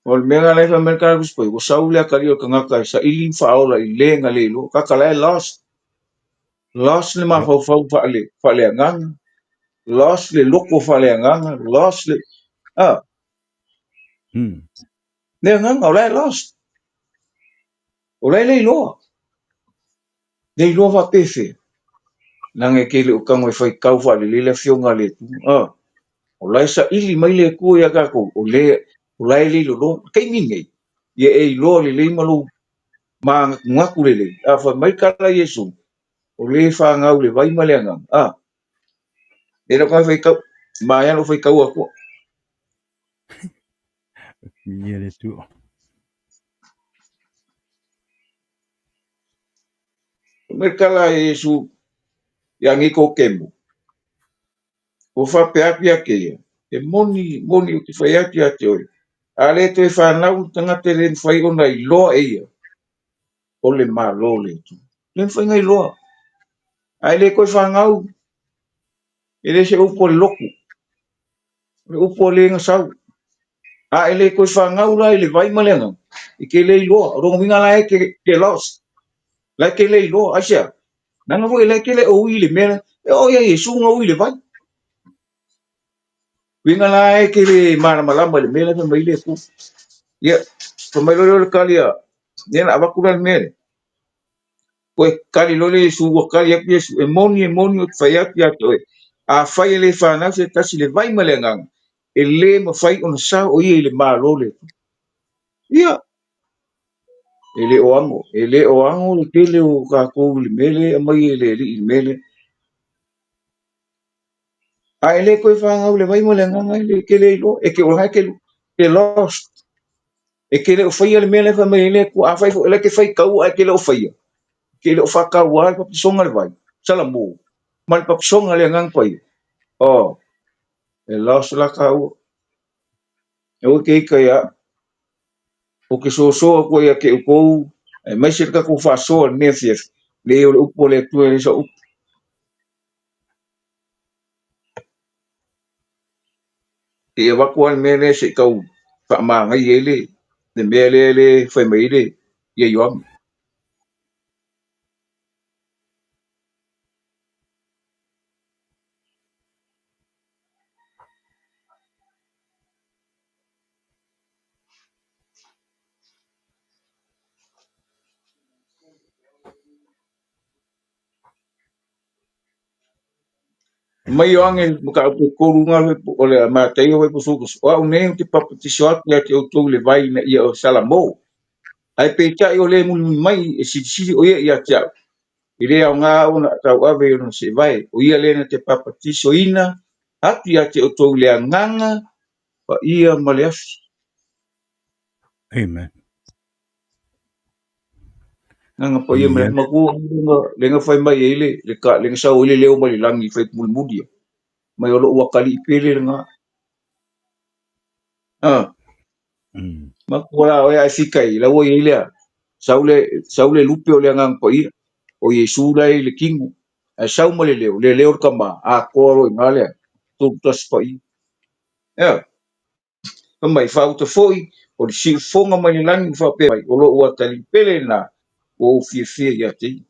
O le mea la e fai mai le Tusi Paia, ua sau le atalii o le tagata e saili ma faaola i le na le iloa. Tagata la e lost. Lost le mafaufau faale, faaleagaga. Lost le loto faaleagaga. Lost le... Ah. Le agaga, o la e lost. O la e le iloa. Le iloa faapefea. Leaga e te le o tago e faitau faalelei le Afioga a le Atua. Ah. O la e saili mai le Atua ia tatou, o le, o la e le loloa. I taimi nei, ia e iloa lelei ma lou mānatunatu lelei. A fai mai tala Iesu, o le fanau i le vai ma le agaga. Ah. E lau kai faitau, maea lou faitau atua. Ia le Atua. Mai tala a Iesu ia Nikotemo, ua faapea atu ia te ia, e moni, moni ou te fai atu ia te oe, A le toe fanau le tagata e le mafai ona iloa e ia o le Malo o le Atua. E le mafai ona iloa. A e le toe fanau, e le se upu a le lotu, o le upu a le na sau. A e le toe fanau la i le vai ma le agaga, e te le iloa. O lona uiga la e te lost. La e te le iloa. Aisea? Leaga foi la e te le o ui i le mea la, e oo ia Iesu na ui i le vai. Uiga la e te le malamalama i le mea la e fai mai ai le Atua. Ia, fai mai loa lea o le tali a, ia na avatu la le mea lea. Toe tali loa le Iesu, ua tali atu Iesu, e moni, e moni, ou te fai atu ia te oe, afai e le fanau se tasi i le vai ma le agaga, e le mafai ona sao o ia i le Malo o le Atua. Ia, e le o ano, e le o ano le tele o tatou i le mea lea e aumai e le Alii i le mea lea. A e le toe fanau i le vai ma le agaga, e le te le iloa, e te o la e te lost. E te le o faia le mea lea e fai mai ai le Atua. Afai foi o la e te faitau ae e te le o faia, e te le o faataua le papatisoga a le vai, Salamo, ma le papatisoga a le Agaga Paia. Oh, e lost la taua. Aua te ita ia au. Ou te soso atu ai ia te outou, aemaise le tatou faasoa i lenei afiafi, leai o le upu a le Atua e le sau upu. Se i avatu lava le mea lea se i tau faamanaia ai le mea lea e fai mai ai le ia Ioane. Mai Ioane mataupu e tolu na o le Mataio 31, o au nei ou te papatiso atu ia te outou i le vai ina ia o Salamo. Ae peitai o le mulimuli mai e silisili o ia ia te au. E le aoga au ona tauave i lona seevae, o ia lea na te papatisoina atu ia te outou i le Agaga Paia ma le afi. Amen. Agaga Paia ma le afi. Matua le na fai mai ai le, le, ka, le na sau ai le leo mai le lagi fai mulimuli ia. Mai o lou atalii pele lena. Ah. Matua la oe ae fika i lau ai lea. Sau le, sau le lupe o le Agaga Paia. O Iesu la e i le tino. Ae sau ma le leo, le leo o le tama, atoa loa i ina lea. Tolu tasi paia. Ea. Fai mai, faauta foi, o le siufofoga mai le lagi ua faapea mai, o lou atalii pele lena, ua ou fiafia ia te ia.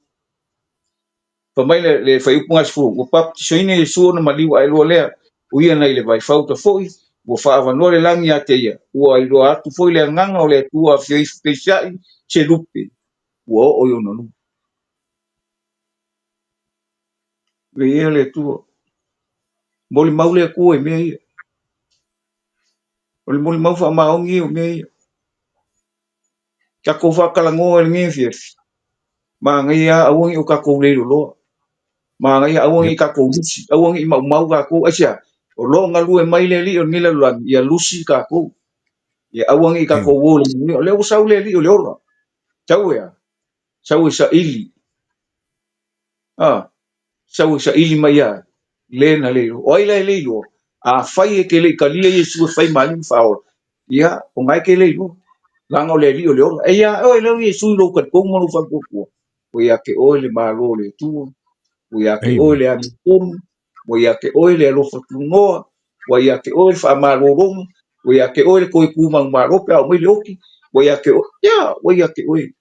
Fai mai le, le fuaiupu 10, ua papatisoina Iesu ona maliu aeloa lea, o ia nai le vai. Faauta foi, ua faaavanoa le lagi ia te ia, ua iloa atu foi le agaga o le Atua afio ifo peiseai se lupe, ua oo i ona luma. Viia le Atua. Molimau le Atua i mea ia. O le molimau faamaoni ia o mea ia. Tatou faatalanoa i lenei afiafi, manaia lava aua ne i o tatou leiloloa. Manaia aua ne i tatou lusi, aua ne i maumau tatou. Aisea? O lo o galue mai le Alii o lenei lalolagi ia lusi tatou. Ia aua ne i tatou o i le manuia. O lea ua sau le Alii o le ola. Sau e a? Sau e saili. A, sau e saili mai ia le na le iloa. O ai la e le iloa? Afai e te le i talia Iesu e fai ma Alii ma Faaola, ia, o na e te le iloa. Leaga o le Alii o le ola. E ia oe lea o Iesu i lou talitonu ma lou faatuatua, ua ia te oe le Malo o le Atua, ua ia te oe le amiotonu, ua ia te oe le alofa tunoa, ua ia te oe le faamalologa, ua ia te oe le toe tu manumalo pe a oo mai le oti, ua ia te oe, ia, ua ia te oe.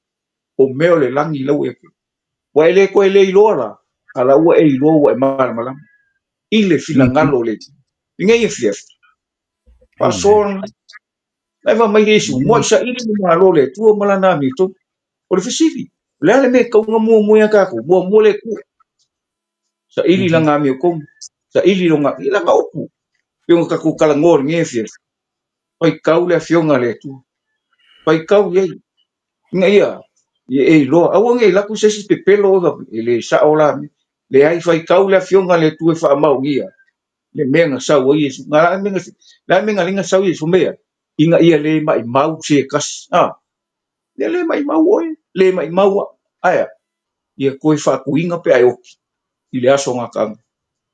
O mea o le lagi la ua ia te oe. Ua e le toe le iloa la, a la ua e iloa ua e malamalama i le finagalo o le Atua. I nei afiafi, faasoa lena. La e fai mai Iesu, muai saili le Malo o le Atua ma lana amiotonu. O le fesili, o le a le mea e tatau ona muamua ia tatou? Muamua le Atua. Saili lana amiotonu, saili lona, i lana upu. Pei ona tatou talanoa i lenei afiafi, faitau le Afioga a le Atua. Faitau i ai. Ina ia ia e iloa, aua ne i alu atu se isi pepelo oe faapea, e le sao la mea. Leai, faitau le Afioga a le Atua e faamaonia le mea na sau ai Iesu. Na le mea na le mea na sau Iesu mea, ina ia le maimau se tasi. A, ia le maimau oe, le maimau au. Ae a? Ia toe faatuina pe a e oti i le aso gataaga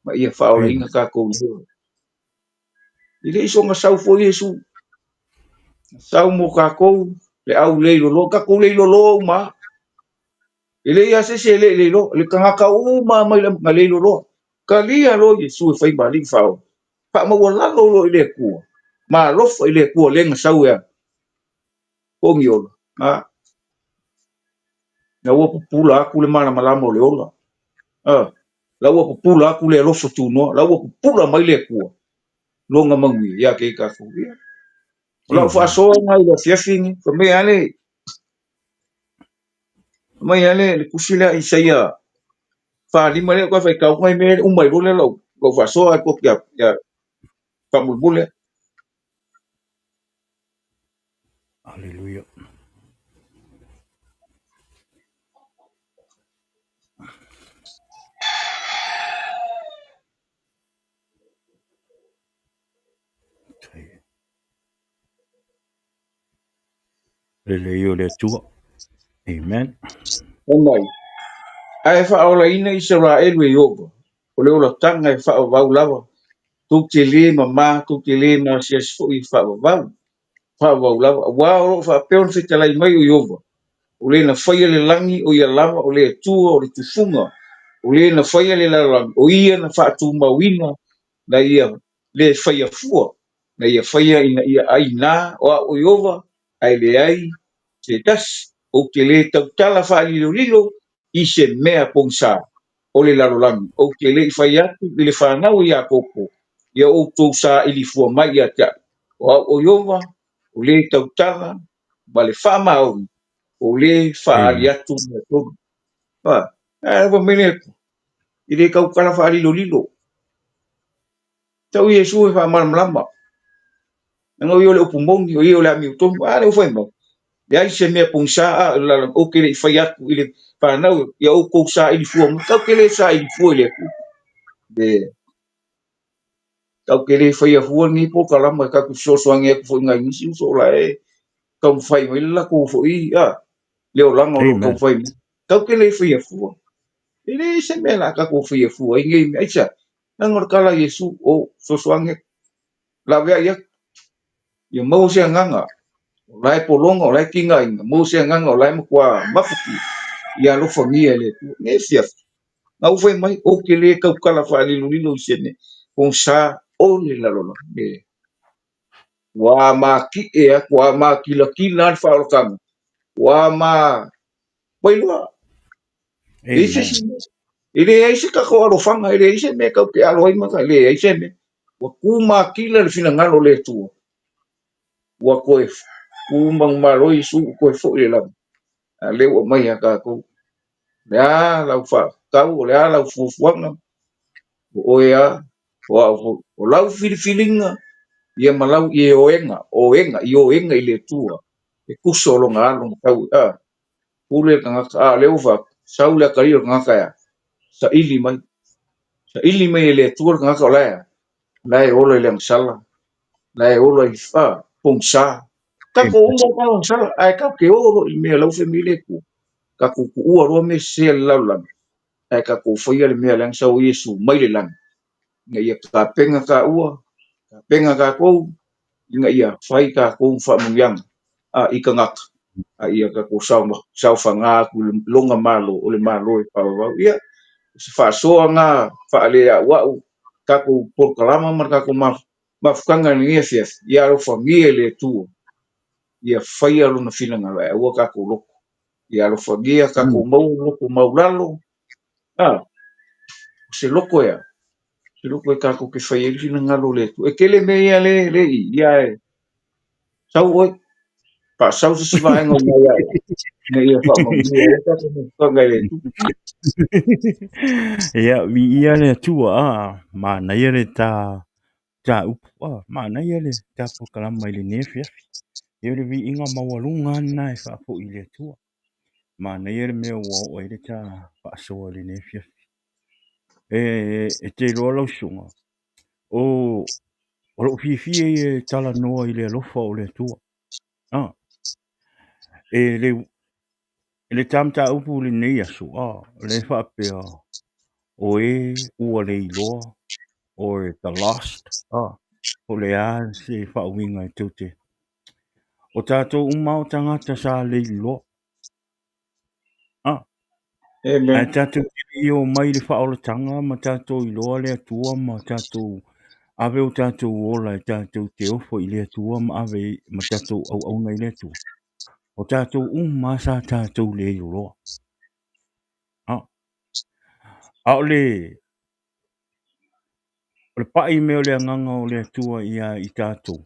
ma ia faaolaina tatou i le ola. E le i soona sau foi Iesu. Sau mo kākou, le au leiloloa, kākou leiloloa uma lava. E leai lava se isi e le i leiloa, le tagata uma lava mai le na leiloloa. Talia loa Iesu e fai ma Alii ma Faaola. Faamaualalo loa i le Atua, ma alofa i le Atua lea na sau e a? Pogi ola. A, na ua pupula atu le malamalama o le ola. A, la ua pupula atu le alofa tunoa, la ua pupula mai le Atua lona manuia ia te i tatou. Ia. O lau faasoa lena i le afiafi lenei, fai mai lava le, fai mai lava le tusi lea Isaia 45 lea ou toe faitau atu nai mea uma ai loa lea lau, lau faasoa ae tuu atu ia, ia faamulimuli atu. Haleluia. Lelei o le Atua. Amen. Fai mai, ae faaolaina Isaraelu e Ieova, o le olataga e faavavau lava, tou te le mamā, tou te le maasiasi foi e faavavau, faavavau lava, aua o lo o faapea ona fetalai mai o Ieova, o le na faia le lagi, o ia lava o le Atua o le tufuga, o le na faia le lalolagi, o ia na faatumauina na ia le faia fua, na ia faia ina ia aina, o au o Ieova, ae leai se tasi, ou te le tautala faalilolilo i se mea pogisa o le lalolagi, ou te le i fai atu i le fanau a Iakopo, ia outou saili fua mai ia te au, o au o Ieova, o le tautala ma le faamaoni, o le faaali atu mea tonu. Ae ua mai le Atua, e le tautala faalilolilo. Tau Iesu e faamalamalama. Leaga o ia o le upu moni, o ia o le amiotonu. A lea ua fai mai, leai se mea pogisa a o le lalolagi, ou te le i fai atu i le fanau ia outou saili fua mai. Tatou te le saili fua i le Atua. Le tatou te le faia fua lenei polokalama, tatou te fesoasoani atu foi i nai nisi uso o la e taumafai mai le latou foi a le olaga o lo o taumafai mai. Tatou te le faia fua. E leai se mea o le a tatou faia fua ai nei mea. Aisea? Leaga o le tala a Iesu, o fesoasoani atu, laveai atu, ia maua se agaga o la e pologa, o la e tigaina, maua se agaga o la e matua mafatia, ia alofagia e le Atua. Nei afiafi, na ou fai mai, ou te le tautala faalilolilo i se mea, pogisa o le lalolagi. E, ua matie atu, ua makilatila le faaolataga, ua ma wailoa. E se isi mea. E leai se tatou alofaga, e leai se mea tatou te alo ai ma e leai se mea. Ua tu matila le finagalo o le Atua. Ua toe tu manumalo Iesu ua toe foi i le lagi. A lea ua aumai ia tatou. O le a lau faatatau, o le a lau fuafuaga, o oe a, o au foi. O lau filifiliga, ia ma lau ioega, oega, ioega i le Atua, e tusa o lona alo na tau, a, pule le tagata, a o lea ua fai, sau le atalii o le tagata e a? Saili mai. Saili mai e le Atua le tagata o la e a? La e ola i le agasala, la e ola i, a, pogisa. Tatou uma o agasala, ae tatou te o loa i mea lau fai mai le Atua. Tatou tuua loa mea sese a le lalolagi, ae tatou faia le mea lea na sau ai Iesu mai le lagi, ina ia tapena taua, tapena tatou, ina ia fai tatou ma faamanuiaga a i tagata, a ia tatou saofaga atu i lona Malo, o le Malo e faavavau. Ia, o se faasoa na faaleauau tatou polokalama ma le tatou mafutaga i lenei afiafi, ia alofagia e le Atua, ia faia lona finagalo, ae aua tatou loto. Ia alofagia tatou maua loto maulalo, a, o se loto ea, se loto e tatou te fai ai le finagalo o le Atua. E tele mea ia le, le i, ia e sau oe, faasau se isi vaega o mai ai, ina ia faamanuia ai tatou mafutaga i le Atua. Ia, viia le Atua, a, manaia le ta, ta upu, a, manaia le ta polokalama i lenei afiafi. Ia o le viiga maualuga lava lena e faafoi i le Atua. Manaia le mea ua oo ai le ta faasoa i lenei afiafi. E te iloa lau susuga, o lou fiafia ia e talanoa i le alofa o le Atua. E le ta mataupu i lenei aso, o lea e faapea, o e ua le iloa, or the lost, po o le a se faauiga e tou te. O tatou uma o tagata sa leiloa. Ah, Amen. ae tatou te le i omai i le faaolataga ma tatou iloa le Atua ma tatou ave o tatou ola e tatou te ofo i le Atua ma ave ma tatou auauna i le Atua. O tatou uma sa tatou leiloa. Ah, a o le o le pai mea o le agaga o le Atua ia i tatou,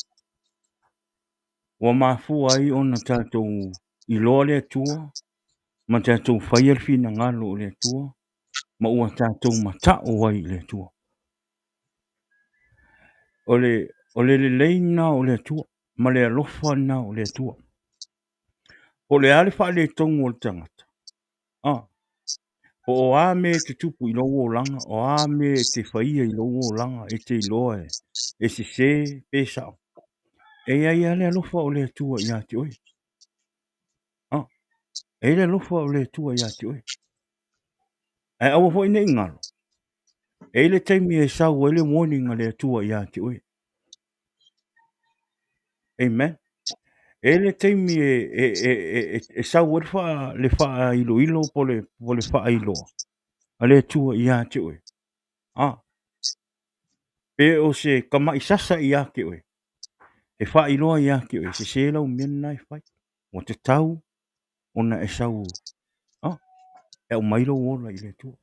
ua mafua ai ona tatou iloa le Atua ma tatou faia le finagalo o le Atua ma ua tatou mata'o ai i le Atua. O le, o le lelei lena o le Atua ma le alofa lena o le Atua. Po o le a le faaletonu o le tagata, ah, po o a mea e tutupu i lou olaga, o a mea e te faia i lou olaga, e te iloa e, e sese pe sa'o, e i ai lava le alofa o le Atua ia te oe. Ah, e i ai le alofa o le Atua ia te oe. Ae aua foi ne i galo, e i ai le taimi e sau ai le warning a le Atua ia te oe. Amen. E i ai le taimi e, e, e, e, e sau ai le, faa, le faailoilo po le, po le faailoa a le Atua ia te oe. Ah, pe o se kama'i sasa ia te oe, e faailoa ia te oe, sese lau mea lena e fai. Ua tatau ona e sau, ah, e aumai lou ola i le Atua.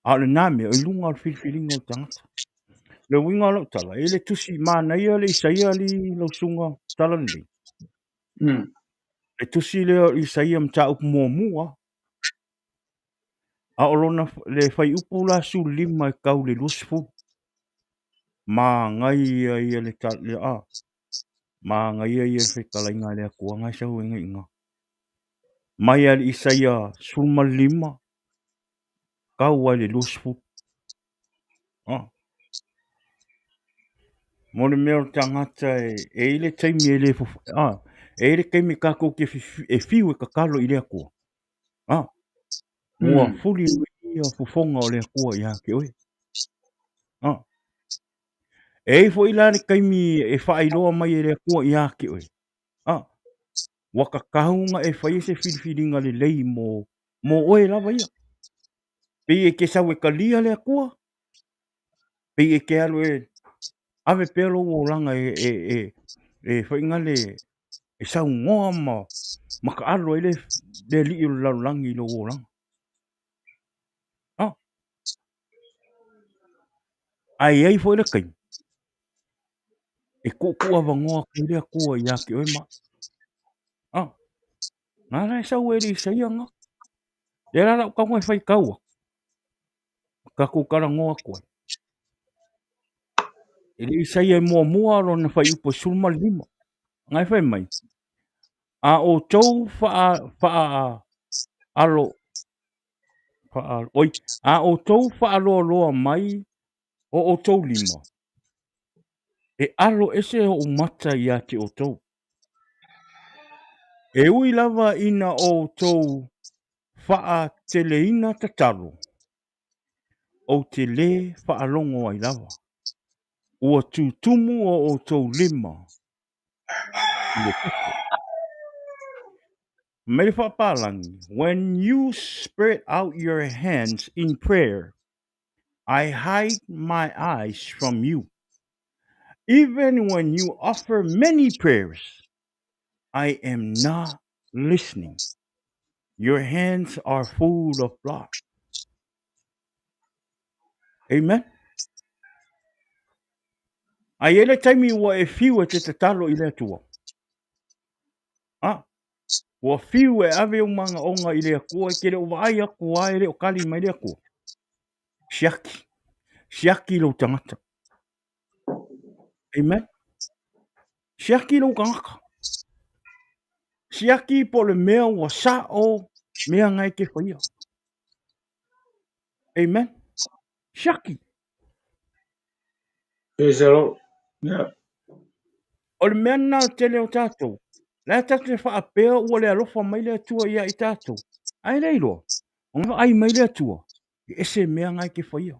A o lena mea, o i luga o le filifiliga o le tagata. Le uiga o lau tala, e le tusi manaia le Isaia alii lau susuga tala lenei. Le tusi lea o Isaia mataupu muamua, a o lona le fuaiupu la 15 e tau le 20. Manaia ia le tala, a, manaia ia le fetalaiga a le Atua na e sau ai nei i ina. Mai lava i le Isaia 15 tau lava i le 20. Ah. Mo le mea o le tagata e, e i le taimi e le fof... ah, e i le taimi tatou te e fiu e tatalo i le Atua. Ah, ua fuli mai ia fofoga o le Atua ia te oe. Ah. E i foi la le taimi e faailoa mai e le Atua ia te oe. Ah, ua tatau ona e faia se filifiliga lelei mo, mo oe lava ia. Pei e te sau e talia le Atua, pei e te alu e ave pea lou olaga e, e, e, e faigale e saunoa ma makaalo ai le, le alii o le lalolagi i lou olaga. Ah. Ae i ai foi le taimi e tuutuu avanoa atu ai le Atua ia te oe ma au. Ah. Na la e sau e le Isaia na. Lea la lau tago e faitau atu. Tatou talanoa atu ai. E le Isaia e muamua lona fuaiupu e 15. Na e fai mai, a outou faa, faa alo, faa, oi, a outou faaloaloa mai o outou lima, e alo ese o'u mata ia te outou. E ui lava ina outou faateleina tatalo, ou te lē faalogo ai lava. Ua tutumu o outou lima i le toto. Mai le faapalagi, When you spread out your hands in prayer, I hide my eyes from you. Even when you offer many prayers, I am not listening. Your hands are full of blood. Amen. A i ai le taimi ua e fiu e te tatalo i le Atua. Ah, ua fiu e ave ou manaoga i le Atua, e te le o vaai atu lava e le o tali mai le Atua. Siaki. Siaki lou tagata. Amen. Siaki lou tagata. Siaki po o le mea ua sa'o mea na e te faia. Amen. Siaki. Praise the Lord. Yeah. O le mea lena o le tele o tatou. La e tatou te faapea ua le alofa mai le Atua ia i tatou. Ae le iloa, ona vaai mai le Atua, e ese mea na e te faia.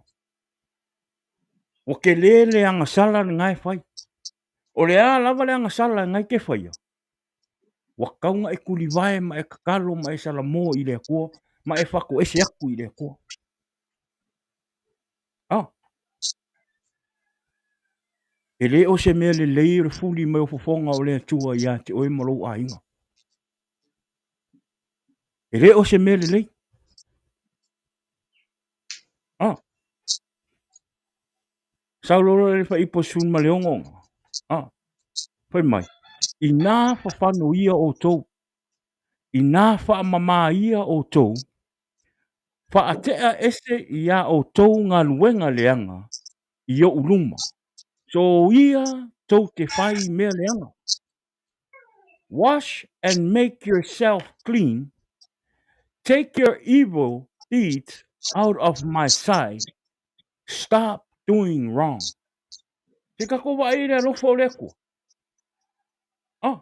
Ua tele le agasala lena e fai. O le a lava le agasala lena e te faia, Ua tatau ona e tulivae ma e tatalo ma e salamo i le Atua ma e fatoese atu i le Atua. Ah. E le o se mea lelei o le fuli mai o fofoga o le Atua ia te oe ma lou aiga. E le o se mea lelei. Ah. Sau loa le faipo 16. Ah. Fai mai, inā fafano ia outou, inā faamamā ia outou, faatea ese iā outou galuega leaga i oʻu luma, soia tou te fai mea leaga. Wash and make yourself clean, take your evil deeds out of my sight, stop doing wrong. Se tatou vaai i le alofa o le Atua. Ah.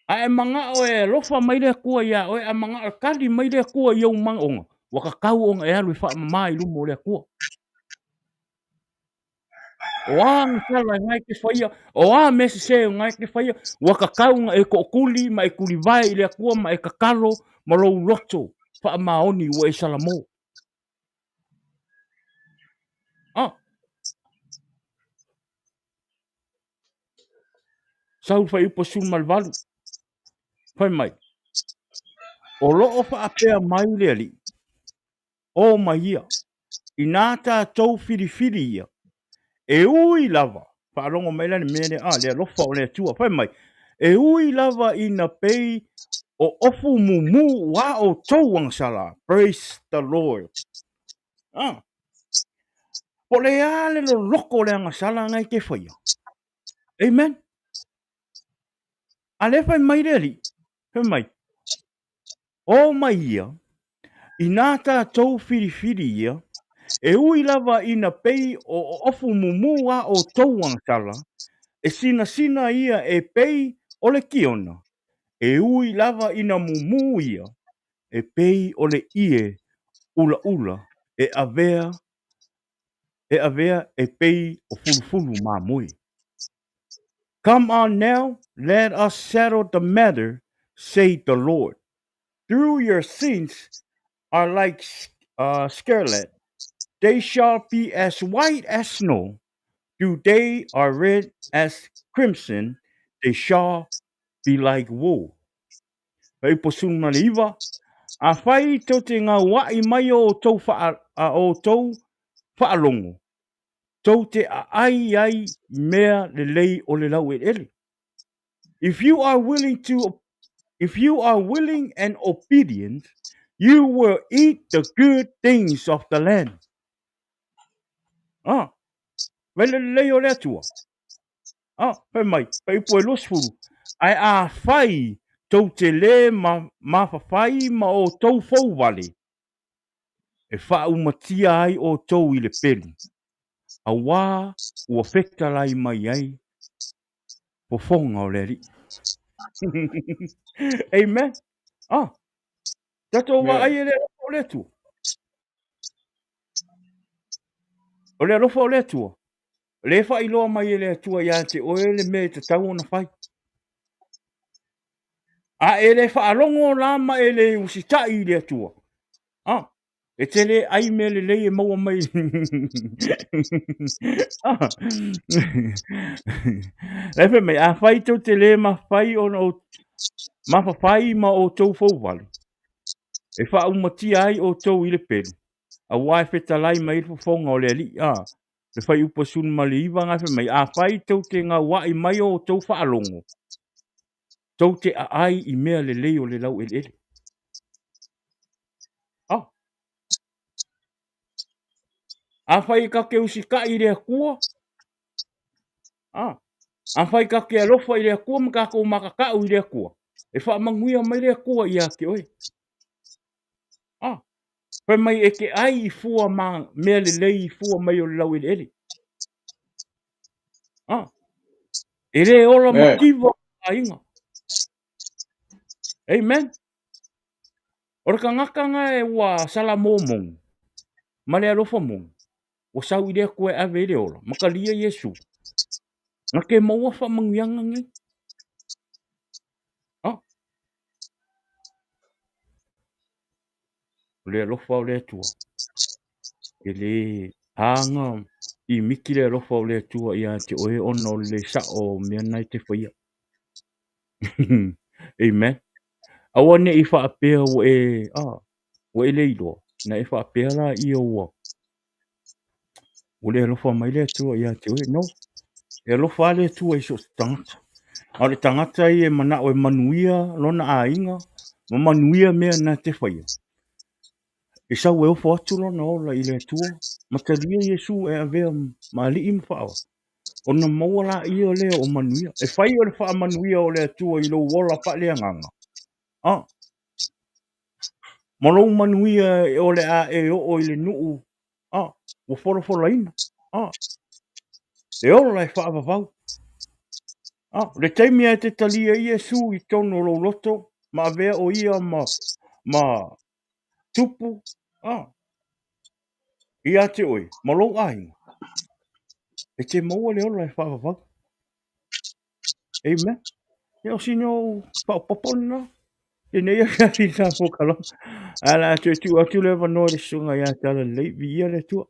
A e manao e alofa mai le Atua iā oe, a manao e tali mai le Atua i ou manaoga, ua tatau ona e alu e faamama i luma o le Atua. O a agasala e na e te faia, o a mea sesē o na e te faia, ua tatau ona e tootuli ma e tulivae i le Atua ma e tatalo ma lou loto faamaoni ua e salamo. Ah. Sau fuaiupu 18. Fai mai, o lo o faapea mai le Alii, o mai ia, inā tatou filifili ia, e ui lava, faalogo mai la le mea lea, ah, le alofa o le Atua, fai mai, e ui lava ina pei o ofu mumu a outou agasala, praise the Lord. Ah, po o le a le loloko o le agasala na e te faia. Amen. A lea fai mai le Alii, fai mai, o mai ia, inā tatou filifili ia, e ui lava ina pei o ofu mumu a outou agasala, e sinasina ia e pei o le kiona, e ui lava ina mumu ia, e pei o le ie ulaula e avea e avea e pei o fulufulu mamoe. Come on now, let us settle the matter, say the Lord. Though your sins are like scarlet, they shall be as white as snow. Though they are red as crimson, they shall be like wool. Fuaiupu 19, Afai tou te gauaʻi mai o outou wha, a outou faalogo, tou te aai ai mea lelei o le laueleele. If you are willing to if you are willing and obedient, you will eat the good things of the land. Ah, vaai le lelei o le Atua. Ah, fai mai, fuaiupu e 20, ae afai tou te lē ma, mafafai ma outou fouvale, e faaumatia ai outou i le pelu, auā ua fetalai mai ai fofoga o le Alii. Amen. Ah, tatou vaai e le alofa o le Atua. O le alofa o le Atua, le faailoa mai e le Atua ia te oe le mea e tatau ona fai. A e le faalogo la ma e le usitai i le Atua, ah, e te le ai mea lelei e maua mai. Ah. E fai mai, afai tou te lē mafai ona o mafafai ma outou fouvale, e faaumatia ai outou i le pelu, auā e fetalai mai ai le fofoga o le Alii. Ah, le fuaiupu 19 na fai mai, afai tou te gauaʻi mai o outou faalogo, tou te aai i mea lelei o le laueleele. Ah. Afai e tatou te usitai i le Atua, ah, afai tatou te alofa i le Atua ma tatou matatau i le Atua, e faamanuia mai le Atua ia te oe. Ah, fai mai e te ai i fua ma mea lelei i fua mai o le laueleele. Ah, e le ola mativa aiga. Amen. O le tagata na e ua salamo moni ma le alofa moni, ua sau i le Atua e ave i le ola, ma talia Iesu. Na te maua faamanuiaga nei. O le alofa o le Atua, e lē aga mimiti le alofa o le Atua ia te oe ona o le lē sa'o o mea na e te faia. Amen. Aua ne i faapea ua e, ua e le iloa, na e faapea laia ua ua le alofa mai le Atua ia te oe. No. E alofa lava le Atua i so o se tagata. A o le tagata ia e manao e manuia lona aiga ma manuia mea na te faia, e sau e ofo atu lona ola i le Atua ma talia Iesu e avea ma alii ma faaola, ona maua laia lea o manuia. E fai o le faamanuia o le Atua i lou ola faaleagaga, ma lou manuia o le a e oo i le nuu, ua folafolaina, e ola e faavavau. Le taimi e te talia ai Iesu i totonu o lou loto ma avea o ia ma tupu, ia te oe ma lou aiga, e te maua le ola e faavavau. Amen. Ia o sina ou faaopoopo lena i lenei afiafi i sa polokalame. Ae o le a toe tuu atu le avanoa i le susuga ia Talalelei, viia le Atua.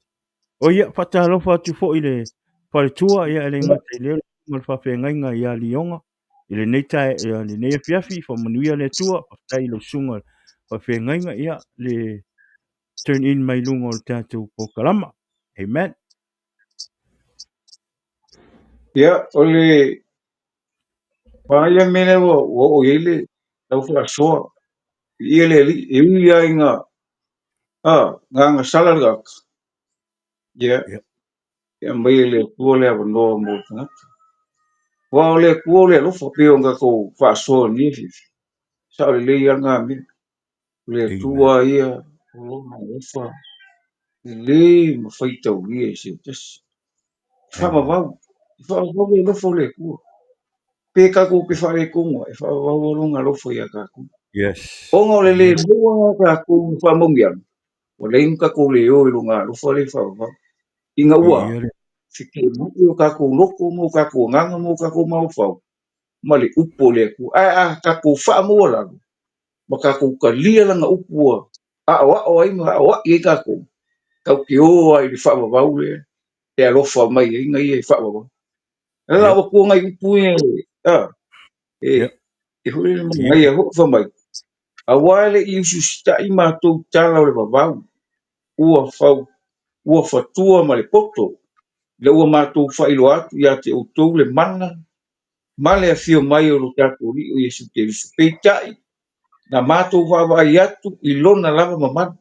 O ia, faatalofa atu foi i le faletua, ia e le gata i lea o le susuga i le faafeagaiga ia Lioga i lenei tae, ia lenei afiafi, faamanuia le Atua, faafetai i lau susuga i le faafeagaiga, ia le turn in mai luga o le tatou polokalama. Amen. Ia, o le manaia mea lea ua oo i ai le lau faasoa i le alii, e ui lava ina gagasala le tagata, ia, e aumai e le Atua le avanoa mo le tagata. Aua o le Atua o le alofa, pei ona tatou faasoa i lenei afiafi, sao lelei lava lena mea. O le Atua ia o lona alofa e le mafai taulia e se tasi. E faavavau, e faavavau le alofa o le Atua. Pe tatou te faaletonu ai, e faavavau lona alofa ia tatou. Ona o le le maua o tatou i faamanuiaga, ua leai ni tatou le o i lona alofa lea e faavavau. Ina ua fetuunai o tatou loto ma o tatou agaga ma o tatou mafaufau ma le upu o le Atua. Ae a tatou faamaualalo ma tatou talia lana upu ua aoao ai ma aoai ai tatou, tatou te o ai i le faavavau lea e alofa mai ai na ia e faavavau. E la ua tua nai upu ia e e foi le manaia foi fai mai, aua e le i usiusitai matou tala o le vavau, ua fau ua fatua ma le poto, ina ua matou faailoa atu ia te outou le mana ma le afio mai o lo tatou Alii o Iesu Keriso. Peitai, na matou vaavaai atu i lona lava mamalu,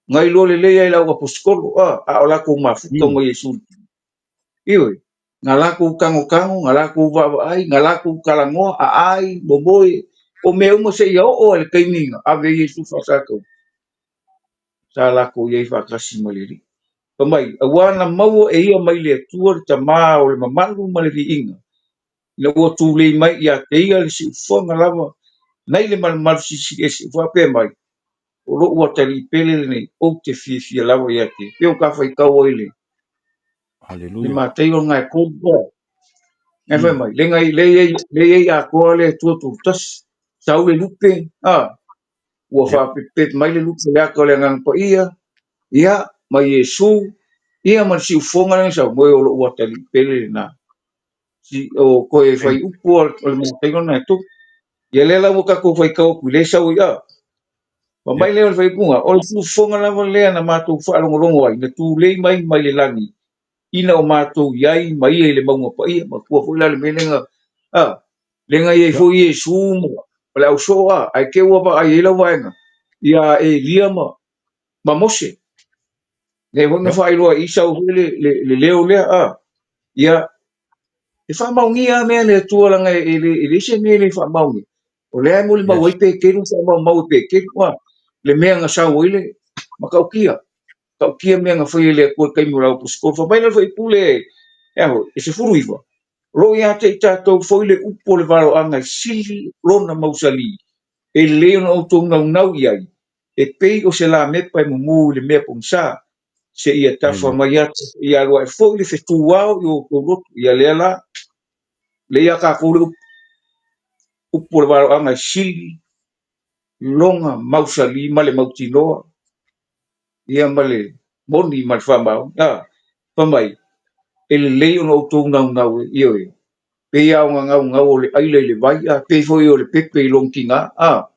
na iloa lelei ai e le au aposetolo, a o latou mafuta ma Iesu. Ioe, na latou tagotago, na latou vaavaai, na latou talanoa, aai, momoe, o mea uma seia oo i le taimi na ave ai Iesu faasataua, sa latou i ai faatasi ma le Alii. Fai mai, aua na maua e ia mai le Atua le Tama o le mamalu ma le viiga, ina ua tulei mai ia te ia le siufofoga lava nai le malumalu silisili ese, ua faapea mai, o lou atalii pele lenei, ou te fiafia lava ia te ia. Pei o ta faitau ai le le Mataio lena e 3, Ngai fai mai, le ngai le iai le iai atoa le Atua Tulutasi, sau le lupe, ua faapepepe mai le lupe le ata o le Agaga Paia, ia, ma Iesu, ia ma le siufofoga lea na sau, moe o lou atalii pele lena. Si, o toe fai upu o le Mataio lena e 3. Ia lea la ua tatou faitau atu i le sau ai, Fai mai lea o le faaiuga, o le siufofoga lava lea na matou faalogologo ai, na tulei mai mai le lagi, ina o matou i ai ma ia i le mauga paia. Matua foi la le mea lea na, lea na i ai foi Iesu ma le ausoo, ae te ua vaai ai lau vaega ia Elia ma Mose. Lea foi na faailoa e Isau foi le leo lea, ia, e faamaonia lava mea a le Atua leaga e leai se mea e le faamaonia. O lea e molimau ai Peteru, faamaumau e Peteru, le mea na sau ai le matautia. Tautia mea na faia e le Atua i le taimi o le aposetolo. Fai mai la le faipule e a foi, e 19, o lo o ia te i tatou foi le upu o le valoaga e sili lona mausali, e lelei ona outou naunau i ai, e pei o se lamepa e mumu i le mea pogisa, seia tafa mai atu, seia alu ae foi le fetu ao i o outou loto. Ia lea la, lea ia tatou le upu, upu o le valoaga e sili lona mausali ma le mautinoa. Ia ma le moni ma le faamaoni. A, fai mai, e lelei ona outou naunau e, ioe, pei lava o gagaugau o le aila i le vai, a, pei foi o le pepe i lona tiga, a,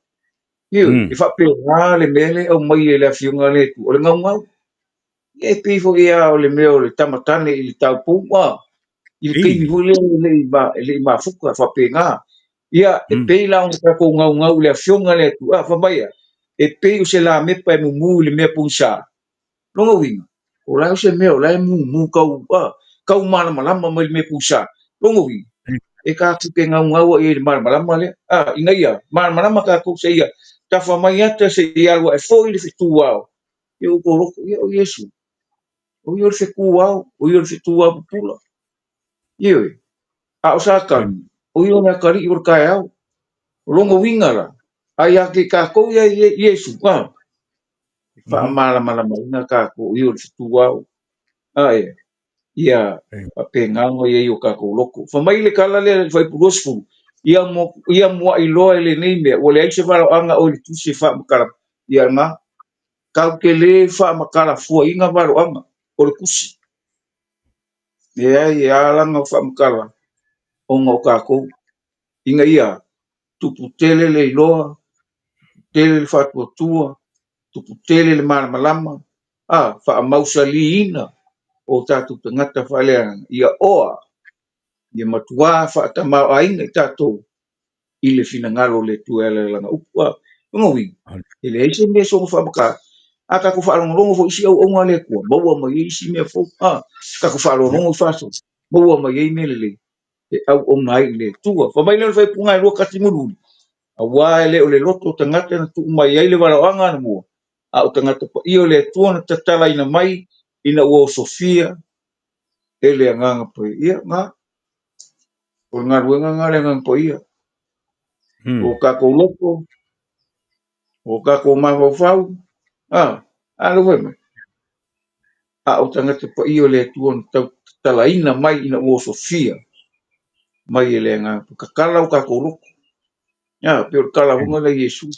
ioe, e faapena le mea lea e aumai e le Afioga a le Atua, o le gaugau. Ia e pei foi lava o le mea o le tamatane i le taupou, a, i le taimi foi lea e le i mafuta, e faapena. Ia, e pei la ona tatou gaugau i le Afioga a le Atua, a, fai mai a, e pei o se lamepa e mumu i le mea pogisa. Lona uiga, o la e o se mea o la e mumu tau, a, tau malamalama mai le mea pogisa. Lona uiga, e tatou te gaugau ai i le malamalama lea, a, ina ia malamalama tatou seia tafa mai ata seia alu ae foi le fetu ao i o outou loto, ia o Iesu, o ia o le fetu ao, o ia o le fetu ao pupula. Ioe, a o Satani, o ia o le atalii o le taeao. O lona uiga la, a ia te tatou ia Iesu, a, e faamalamalamaina tatou, o ia o le fetu ao. A e, ia faapena ona i ai o tatou loto. Fai mai le tala lea i le fuaiupu 20, ia, mo, ia muai loa i lenei mea, ua leai se valaoaga o i le tusi e faamatala, ia na, tatou te le faamatalafuaina valoaga o le tusi. Leai, e ala ona faamatala ona o tatou, ina ia tupu tele le iloa, tupu tele le faatuatua, tupu tele le malamalama, a faamausaliina o tatou tagata faaleagaga, ia oa, ia matua faatamaoaiga i tatou i le finagalo o le Atua e ala i lana upu. A, lona uiga, e leai se mea soona faamatala. A tatou faalogologo foi i isi auauna a le Atua, maua mai ai isi mea fou. A tatou faalogologo i faasoa, maua mai ai mea lelei e auauna ai i le Atua. Fai mai lea o le faaipuga e lua tasi mulimuli, aua e le o le loto o tagata na tuu mai ai le valaoaga anamua, a o tagata paia o le Atua na tatalaina mai ina ua osofia e le Agaga Paia. Ia, na, o le galuega lena a le Agaga Paia. O tatou loto, o tatou mafaufau, a, a lou fai mai. A o tagata paia o le Atua na tau tatalaina mai ina ua osofia mai e le Agaga Paia. Tatala o tatou loto. A, pei o le tala foi lena a Iesu.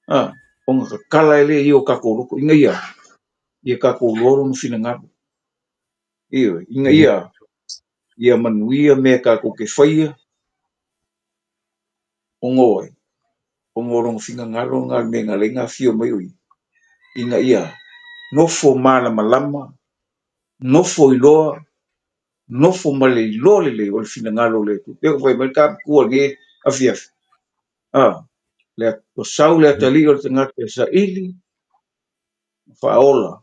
A, ona tatala e le ia o tatou loto ina ia ia tatou iloa lona finagalo. Ioe, ina ia ia manuia mea tatou te faia ona o ai? Ona o lona finagalo lena le mea na ala ai ona afio mai o ia, ina ia nofo malamalama, nofo iloa, nofo ma le iloa lelei o le finagalo o le Atua. Pei ona fai mai le tamatua i lenei afiafi, a, le, ua sau le atalii o le tagata e saili ma faaola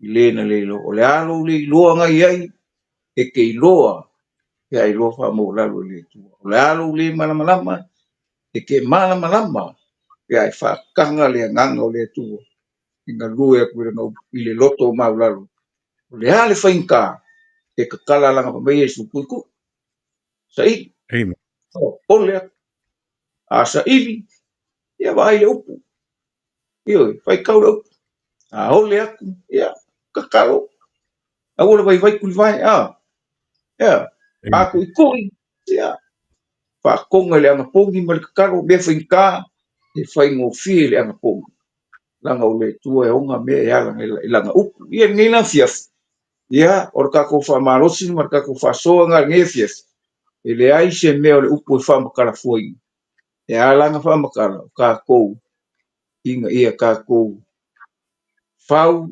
i le na le iloa. O le a lou le iloa na i ai, e te iloa pe a iloa faamaualalo e le Atua. O le a lou le malamalama, e te malamalama pe a e faataga le agaga o le Atua e galue atu i lana upu i le loto maualalo. O le a le faigata e tatala lana fai mai Iesu, tuitui, saili, Amen. ole atu. A saili, ia vaai le upu. Ioe, faitau le upu. A ole atu, ia, tatalo. Aua le vaivai tulivae, a. Ia, a tuitui, ia, faatoga i le anapogi ma le tatalo, mea faigata, e faigofie i le anapogi. Leaga o le Atua e ona mea e ala i lana upu. Ia, lenei la afiafi, ia, o le tatou faamalosi ma le tatou faasoa lena i lenei afiafi, e leai se mea o le upu e faamatalafuaina. E ala ona faamatala, o tatou ina ia tatou fau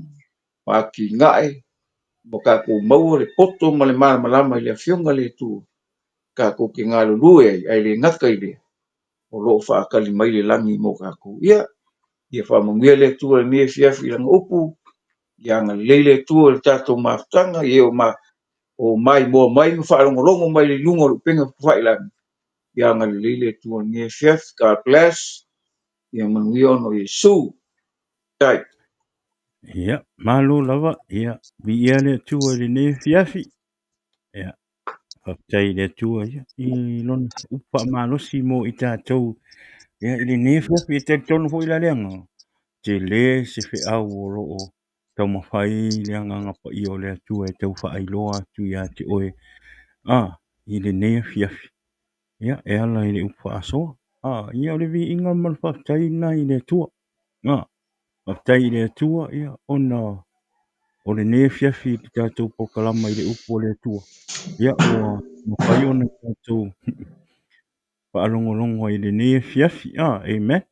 ma atinae ma tatou maua le poto ma le malamalama i le Afioga a le Atua, tatou te galulue ai, ae le gata i lea, o lo o faatali mai le lagi mo tatou. Ia, ia faamanuia le Atua i lenei afiafi i lana upu, ia agalelei le Atua i le tatou mafutaga, ia o ma o maimoa mai ma faalogologo mai i luga o le upega tafailagi, ia agalelei le Atua i lenei afiafi. God bless. Ia manuia ona o Iesu. Tai. Ia, malo lava, ia, viia le Atua i lenei afiafi. Ia, faafetai i le Atua ia, i lona upu faamalosi mo i tatou ia, i lenei afiafi. E talitonu foi la lea na tele se feau o lo o taumafai le agaga paia o le Atua e tau faailoa atu ia te oe a i lenei afiafi. Ia, e ala i le upu faasoa. A, ia o le viiga ma le faafetai lena i le Atua. A. Faafetai i le Atua, ia, ona o lenei afiafi i le tatou polokalama i le upu a le Atua, ia, ua mafai ona tatou faalogologo ai i lenei afiafi. Ah, amen.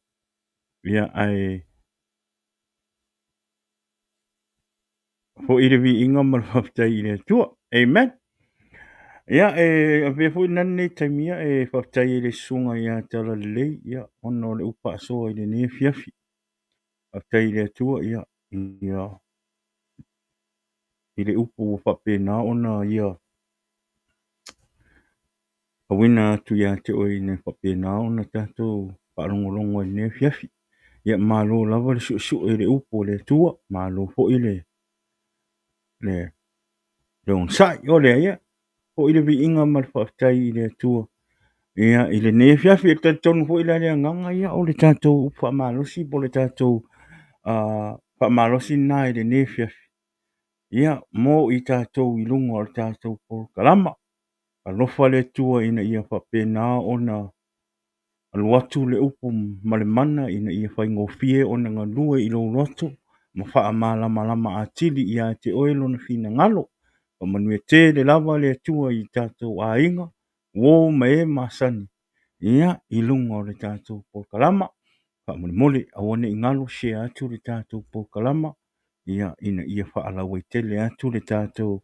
Ia, ae foi le viiga ma le faafetai i le Atua. Amen. Ia, e avea foi lena lenei taimi ia e faafetai ai i le susuga ia Talalelei, ia, ona o le upu faasoa i lenei afiafi. Faafetai i le Atua, ia, ia, i le upu ua faapena ona ia auina atu ia te oe ina faapena ona tatou faalogologo ai i lenei afiafi. Ia, malo lava le suesue i le upu a le Atua, malo foi le le onosai. O lea, ia, foi le viiga ma le faafetai i le Atua. Ia, i lenei afiafi, e talitonu foi la le agaga, ia, o le tatou upu faamalosi po o le tatou faamalosi lena i lenei afiafi. Ia, mo i tatou i luga o le tatou polokalama. Alofa le Atua ina ia faapena ona alu atu le upu ma le mana ina ia faigofie ona galue i lou loto ma faamalamalama atili ia te oe lona finagalo. Faamanuia tele lava le Atua i tatou aiga, uo ma e masani, ia, i luga o le tatou polokalama. Faamolemole, aua ne i galo, share atu le tatou polokalama, ia, ina ia faalauaitele atu le tatou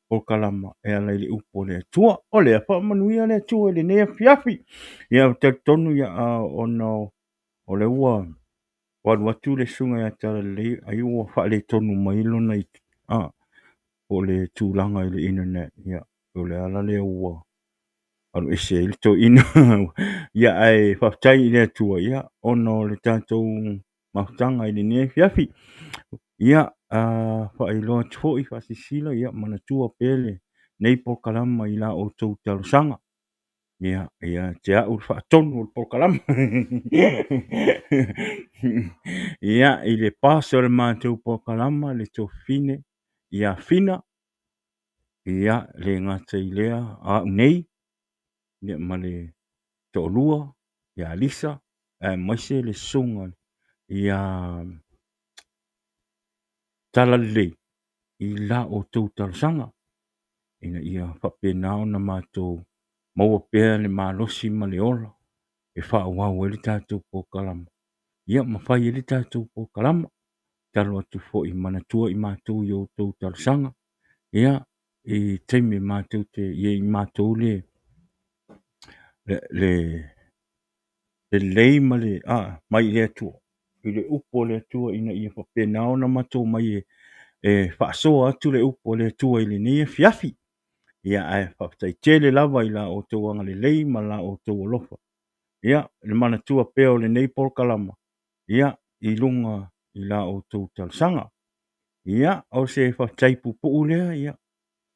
polokalama e ala i le upu a le Atua. O lea, faamanuia le Atua i lenei afiafi. Ia, ou te talitonu, ia, ona o lea ua alu atu le susuga ia Talalelei, ai ua faaletonu mai lona, po o le tulaga i le internet. Ia, o le ala lea ua alu ese ai le toeaina. Ia, ae faafetai i le Atua, ia, ona o le tatou mafutaga i lenei afiafi. Ia, faailoa atu foi, faasilasila, ia, manatua pea lenei polokalama i la outou talosaga. Ia, ia te au le faatonu o le polokalama. Ia, i le boss o le matou polokalama, le tuafafine ia Fina, ia, le gata i lea, au nei, ia, ma le toalua ia Lisa, aemaise le susuga ia Talalelei i la outou talosaga, ina ia faapena ona matou maua pea le malosi ma le ola e faaauau ai le tatou polokalama, ia ma fai ai le tatou polokalama. Tatalo atu foi, manatua i matou i outou talosaga, ia, i taimi matou te i ai matou le lelei ma le mai i le Atua, i le upu a le Atua ina ia faapena ona matou mai e faasoa atu le upu a le Atua i lenei afiafi. Ia, ae faafetai tele lava i la outou agalelei ma la outou alofa. Ia, le manatua pea o lenei polokalama, ia, i luga i la outou talosaga. Ia, o se faafetai puupuu lea, ia,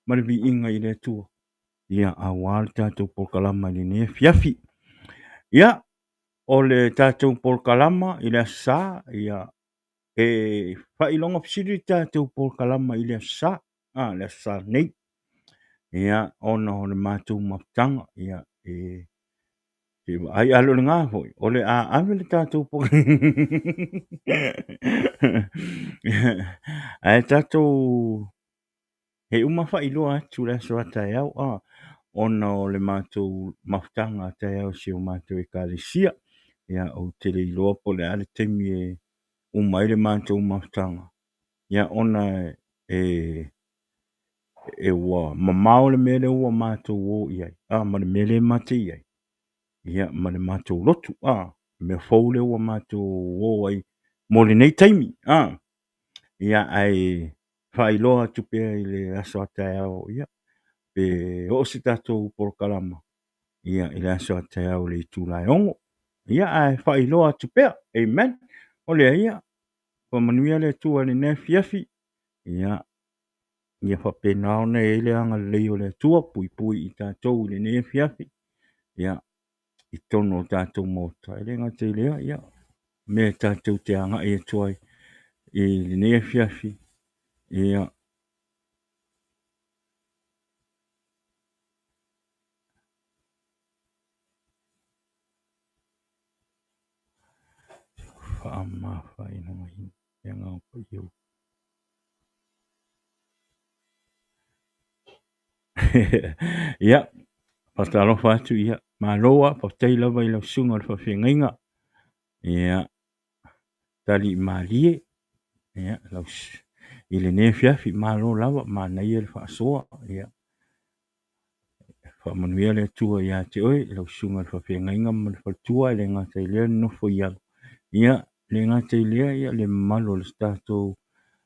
ma le viiga i le Atua, ia, aua le tatou polokalama i lenei afiafi. Ia, o le tatou polokalama i le Aso Sa, ia, e faailoga fesili le tatou polokalama i le Aso Sa, le Aso Sa nei. Ia, ona o le matou mafutaga, ia, e Se i vaai, a le o lena foi, o le a ave le tatou Ae tatou, he uma faailoa atu le aso a taeao, ona o le matou mafutaga a taeao i si o matou ekalesia. Ia, ou te le iloa po o le a le taimi e uma ai le matou mafutaga, ia, ona e ua mamao le mea lea ua matou o i ai, ma le mea lea ma te i ai, ia, ma le matou lotu, mea fou lea ua matou o ai mo lenei taimi, ia, ae faailoa atu pea i le aso a taeao, ia, pe oo se tatou polokalama, ia, i le aso a taeao i le itula e 6, ia, ae faailoa atu pea, amen. O lea, ia, faamanuia le Atua i lenei afiafi, ia, Ia faapena ona i ai le agalelei o le Atua, puipui i tatou i lenei afiafi, ia, i totonu o tatou maota. E le gata i lea, ia, mea tatou te agai atu ai i lenei afiafi, ia, Faamafailogaina le Agaga Paia o Ia, faatalofa atu, ia, malo lava, faafetai lava i lau susuga i le faafeagaiga. Ia, tali malie, ia, lau, i lenei afiafi, malo lava, manaia le faasoa. Ia, faamanuia le Atua ia te oe, lau susuga i le faafeagaiga ma le faletua, e le gata i lea le nofo i alo. Ia, le gata i lea, ia, le mamalu o le tatou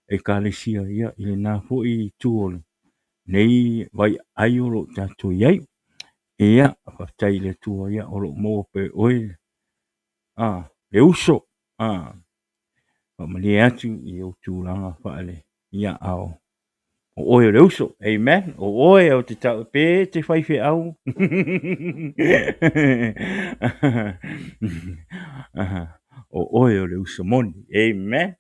Ekalesia, ia, i lena foi itu o lenei vaiaai o lo o tatou i ai. Ia, faafetai i le Atua, ia, o lo o maua pea e oe le uso, faamalie atu i ou tulaga faale, ia, a o oe o le uso, amen, o oe o te tau, pe te fai feau, o oe o le uso moni, amen.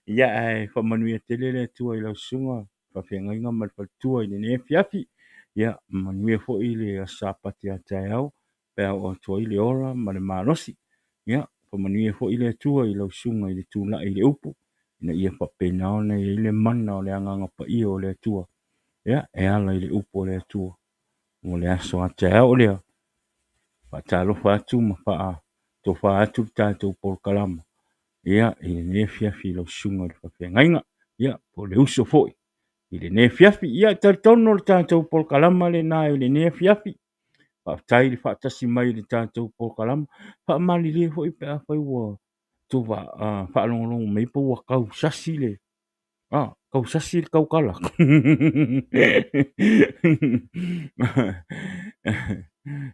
Ia, ae faamanuia tele le Atua i lau susuga faafeagaiga ma le faletua i lenei afiafi. Ia, manuia foi le Aso Sapati a taeao pe a oo atu ai le ola ma le malosi. Ia, faamanuia foi le Atua i lau susuga i le tulai i le upu, ina ia faapena ona i ai le mana o le Agaga Paia o le Atua, ia, e ala i le upu a le Atua mo le aso a taeao lea. Faatalofa atu ma faatofa atu le tatou polokalama, ia, i lenei afiafi i lau susuga i le faafeagaiga, ia, po o le uso foi i lenei afiafi. Ia, e talitonu o le tatou polokalama lena i lenei afiafi. Faafetai le faatasi mai i le tatou polokalama. Faamalilie foi pe afai ua outou faalogologo mai pe ua tau sasi le tau sasi le tautala.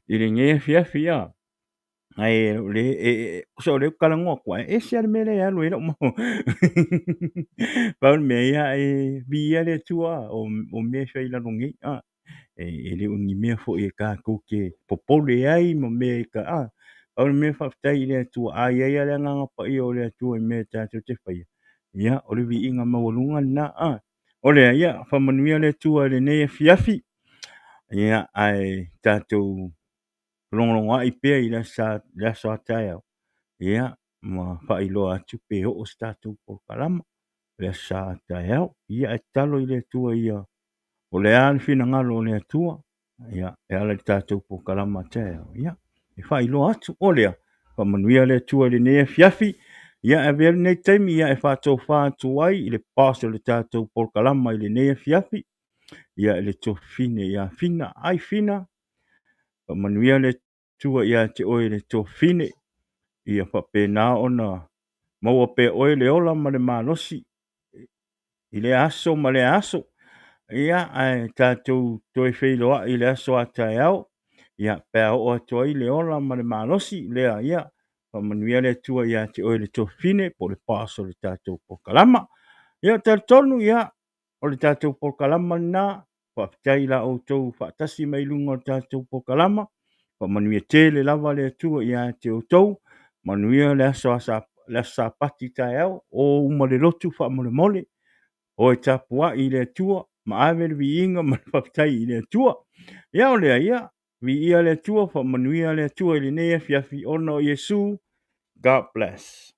I lenei afiafi, ae o le, tusa o lea ou te talanoa atu, ae ese lava le mea lea e alu ai lau mafaufau. Pau le mea, ia e viia le Atua o mea e fai i lalo nei, e le o ni mea foi e tatou te popole ai ma mea e ta, pau le mea faafetai i le Atua, a i ai lava le Agaga Paia o le Atua i mea tatou te faia, ia o le viiga maualuga lena. O lea, ia faamanuia le Atua i lenei afiafi, ia ae tatou logologoai pea i le aso a taeao, ia ma faailoa atu pe oo se tatou polokalama i le aso a taeao. Ia ae tatalo i le Atua ia, o le a le finagalo o le Atua, ia e ala i le tatou polokalama a taeao, ia e faailoa atu. O lea, faamanuia le Atua i lenei afiafi, ia e avea lenei taimi ia e faatofa atu ai i le boss o le tatou polokalama i lenei afiafi, ia i le tuafafine ia Fina. Ai Fina, faamanuia le Atua ia te oe le tuafafine, ia faapena ona maua pea oe le ola ma le malosi i lea aso ma lea aso. Ia, ae tatou toe feiloai i le aso a taeao, ia, pe a oo atu ai le ola ma le malosi lea, ia, faamanuia le Atua ia te oe le tuafafine po o le boss o le tatou polokalama. Ia, talitonu, ia, o le tatou polokalama lena. Faafetai i la outou faatasi mai luga o le tatou polokalama. Faamanuia tele lava le Atua ia te outou. Manuia le aso, le aso Sapati taeao. O uma le lotu faamolemole. O e tapuai i le Atua ma ave le viiga ma le faafetai i le Atua. Ia o lea, ia, viia le Atua, faamanuia le Atua i lenei afiafi ona o Iesu. God bless.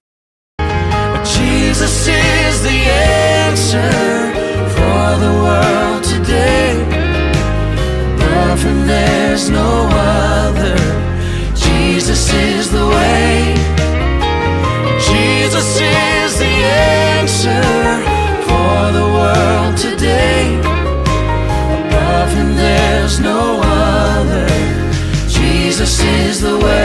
Jesus is the answer for the world today. Above him there's no other. Jesus is the way. Jesus is the answer for the world today. Above him there's no other. Jesus is the way.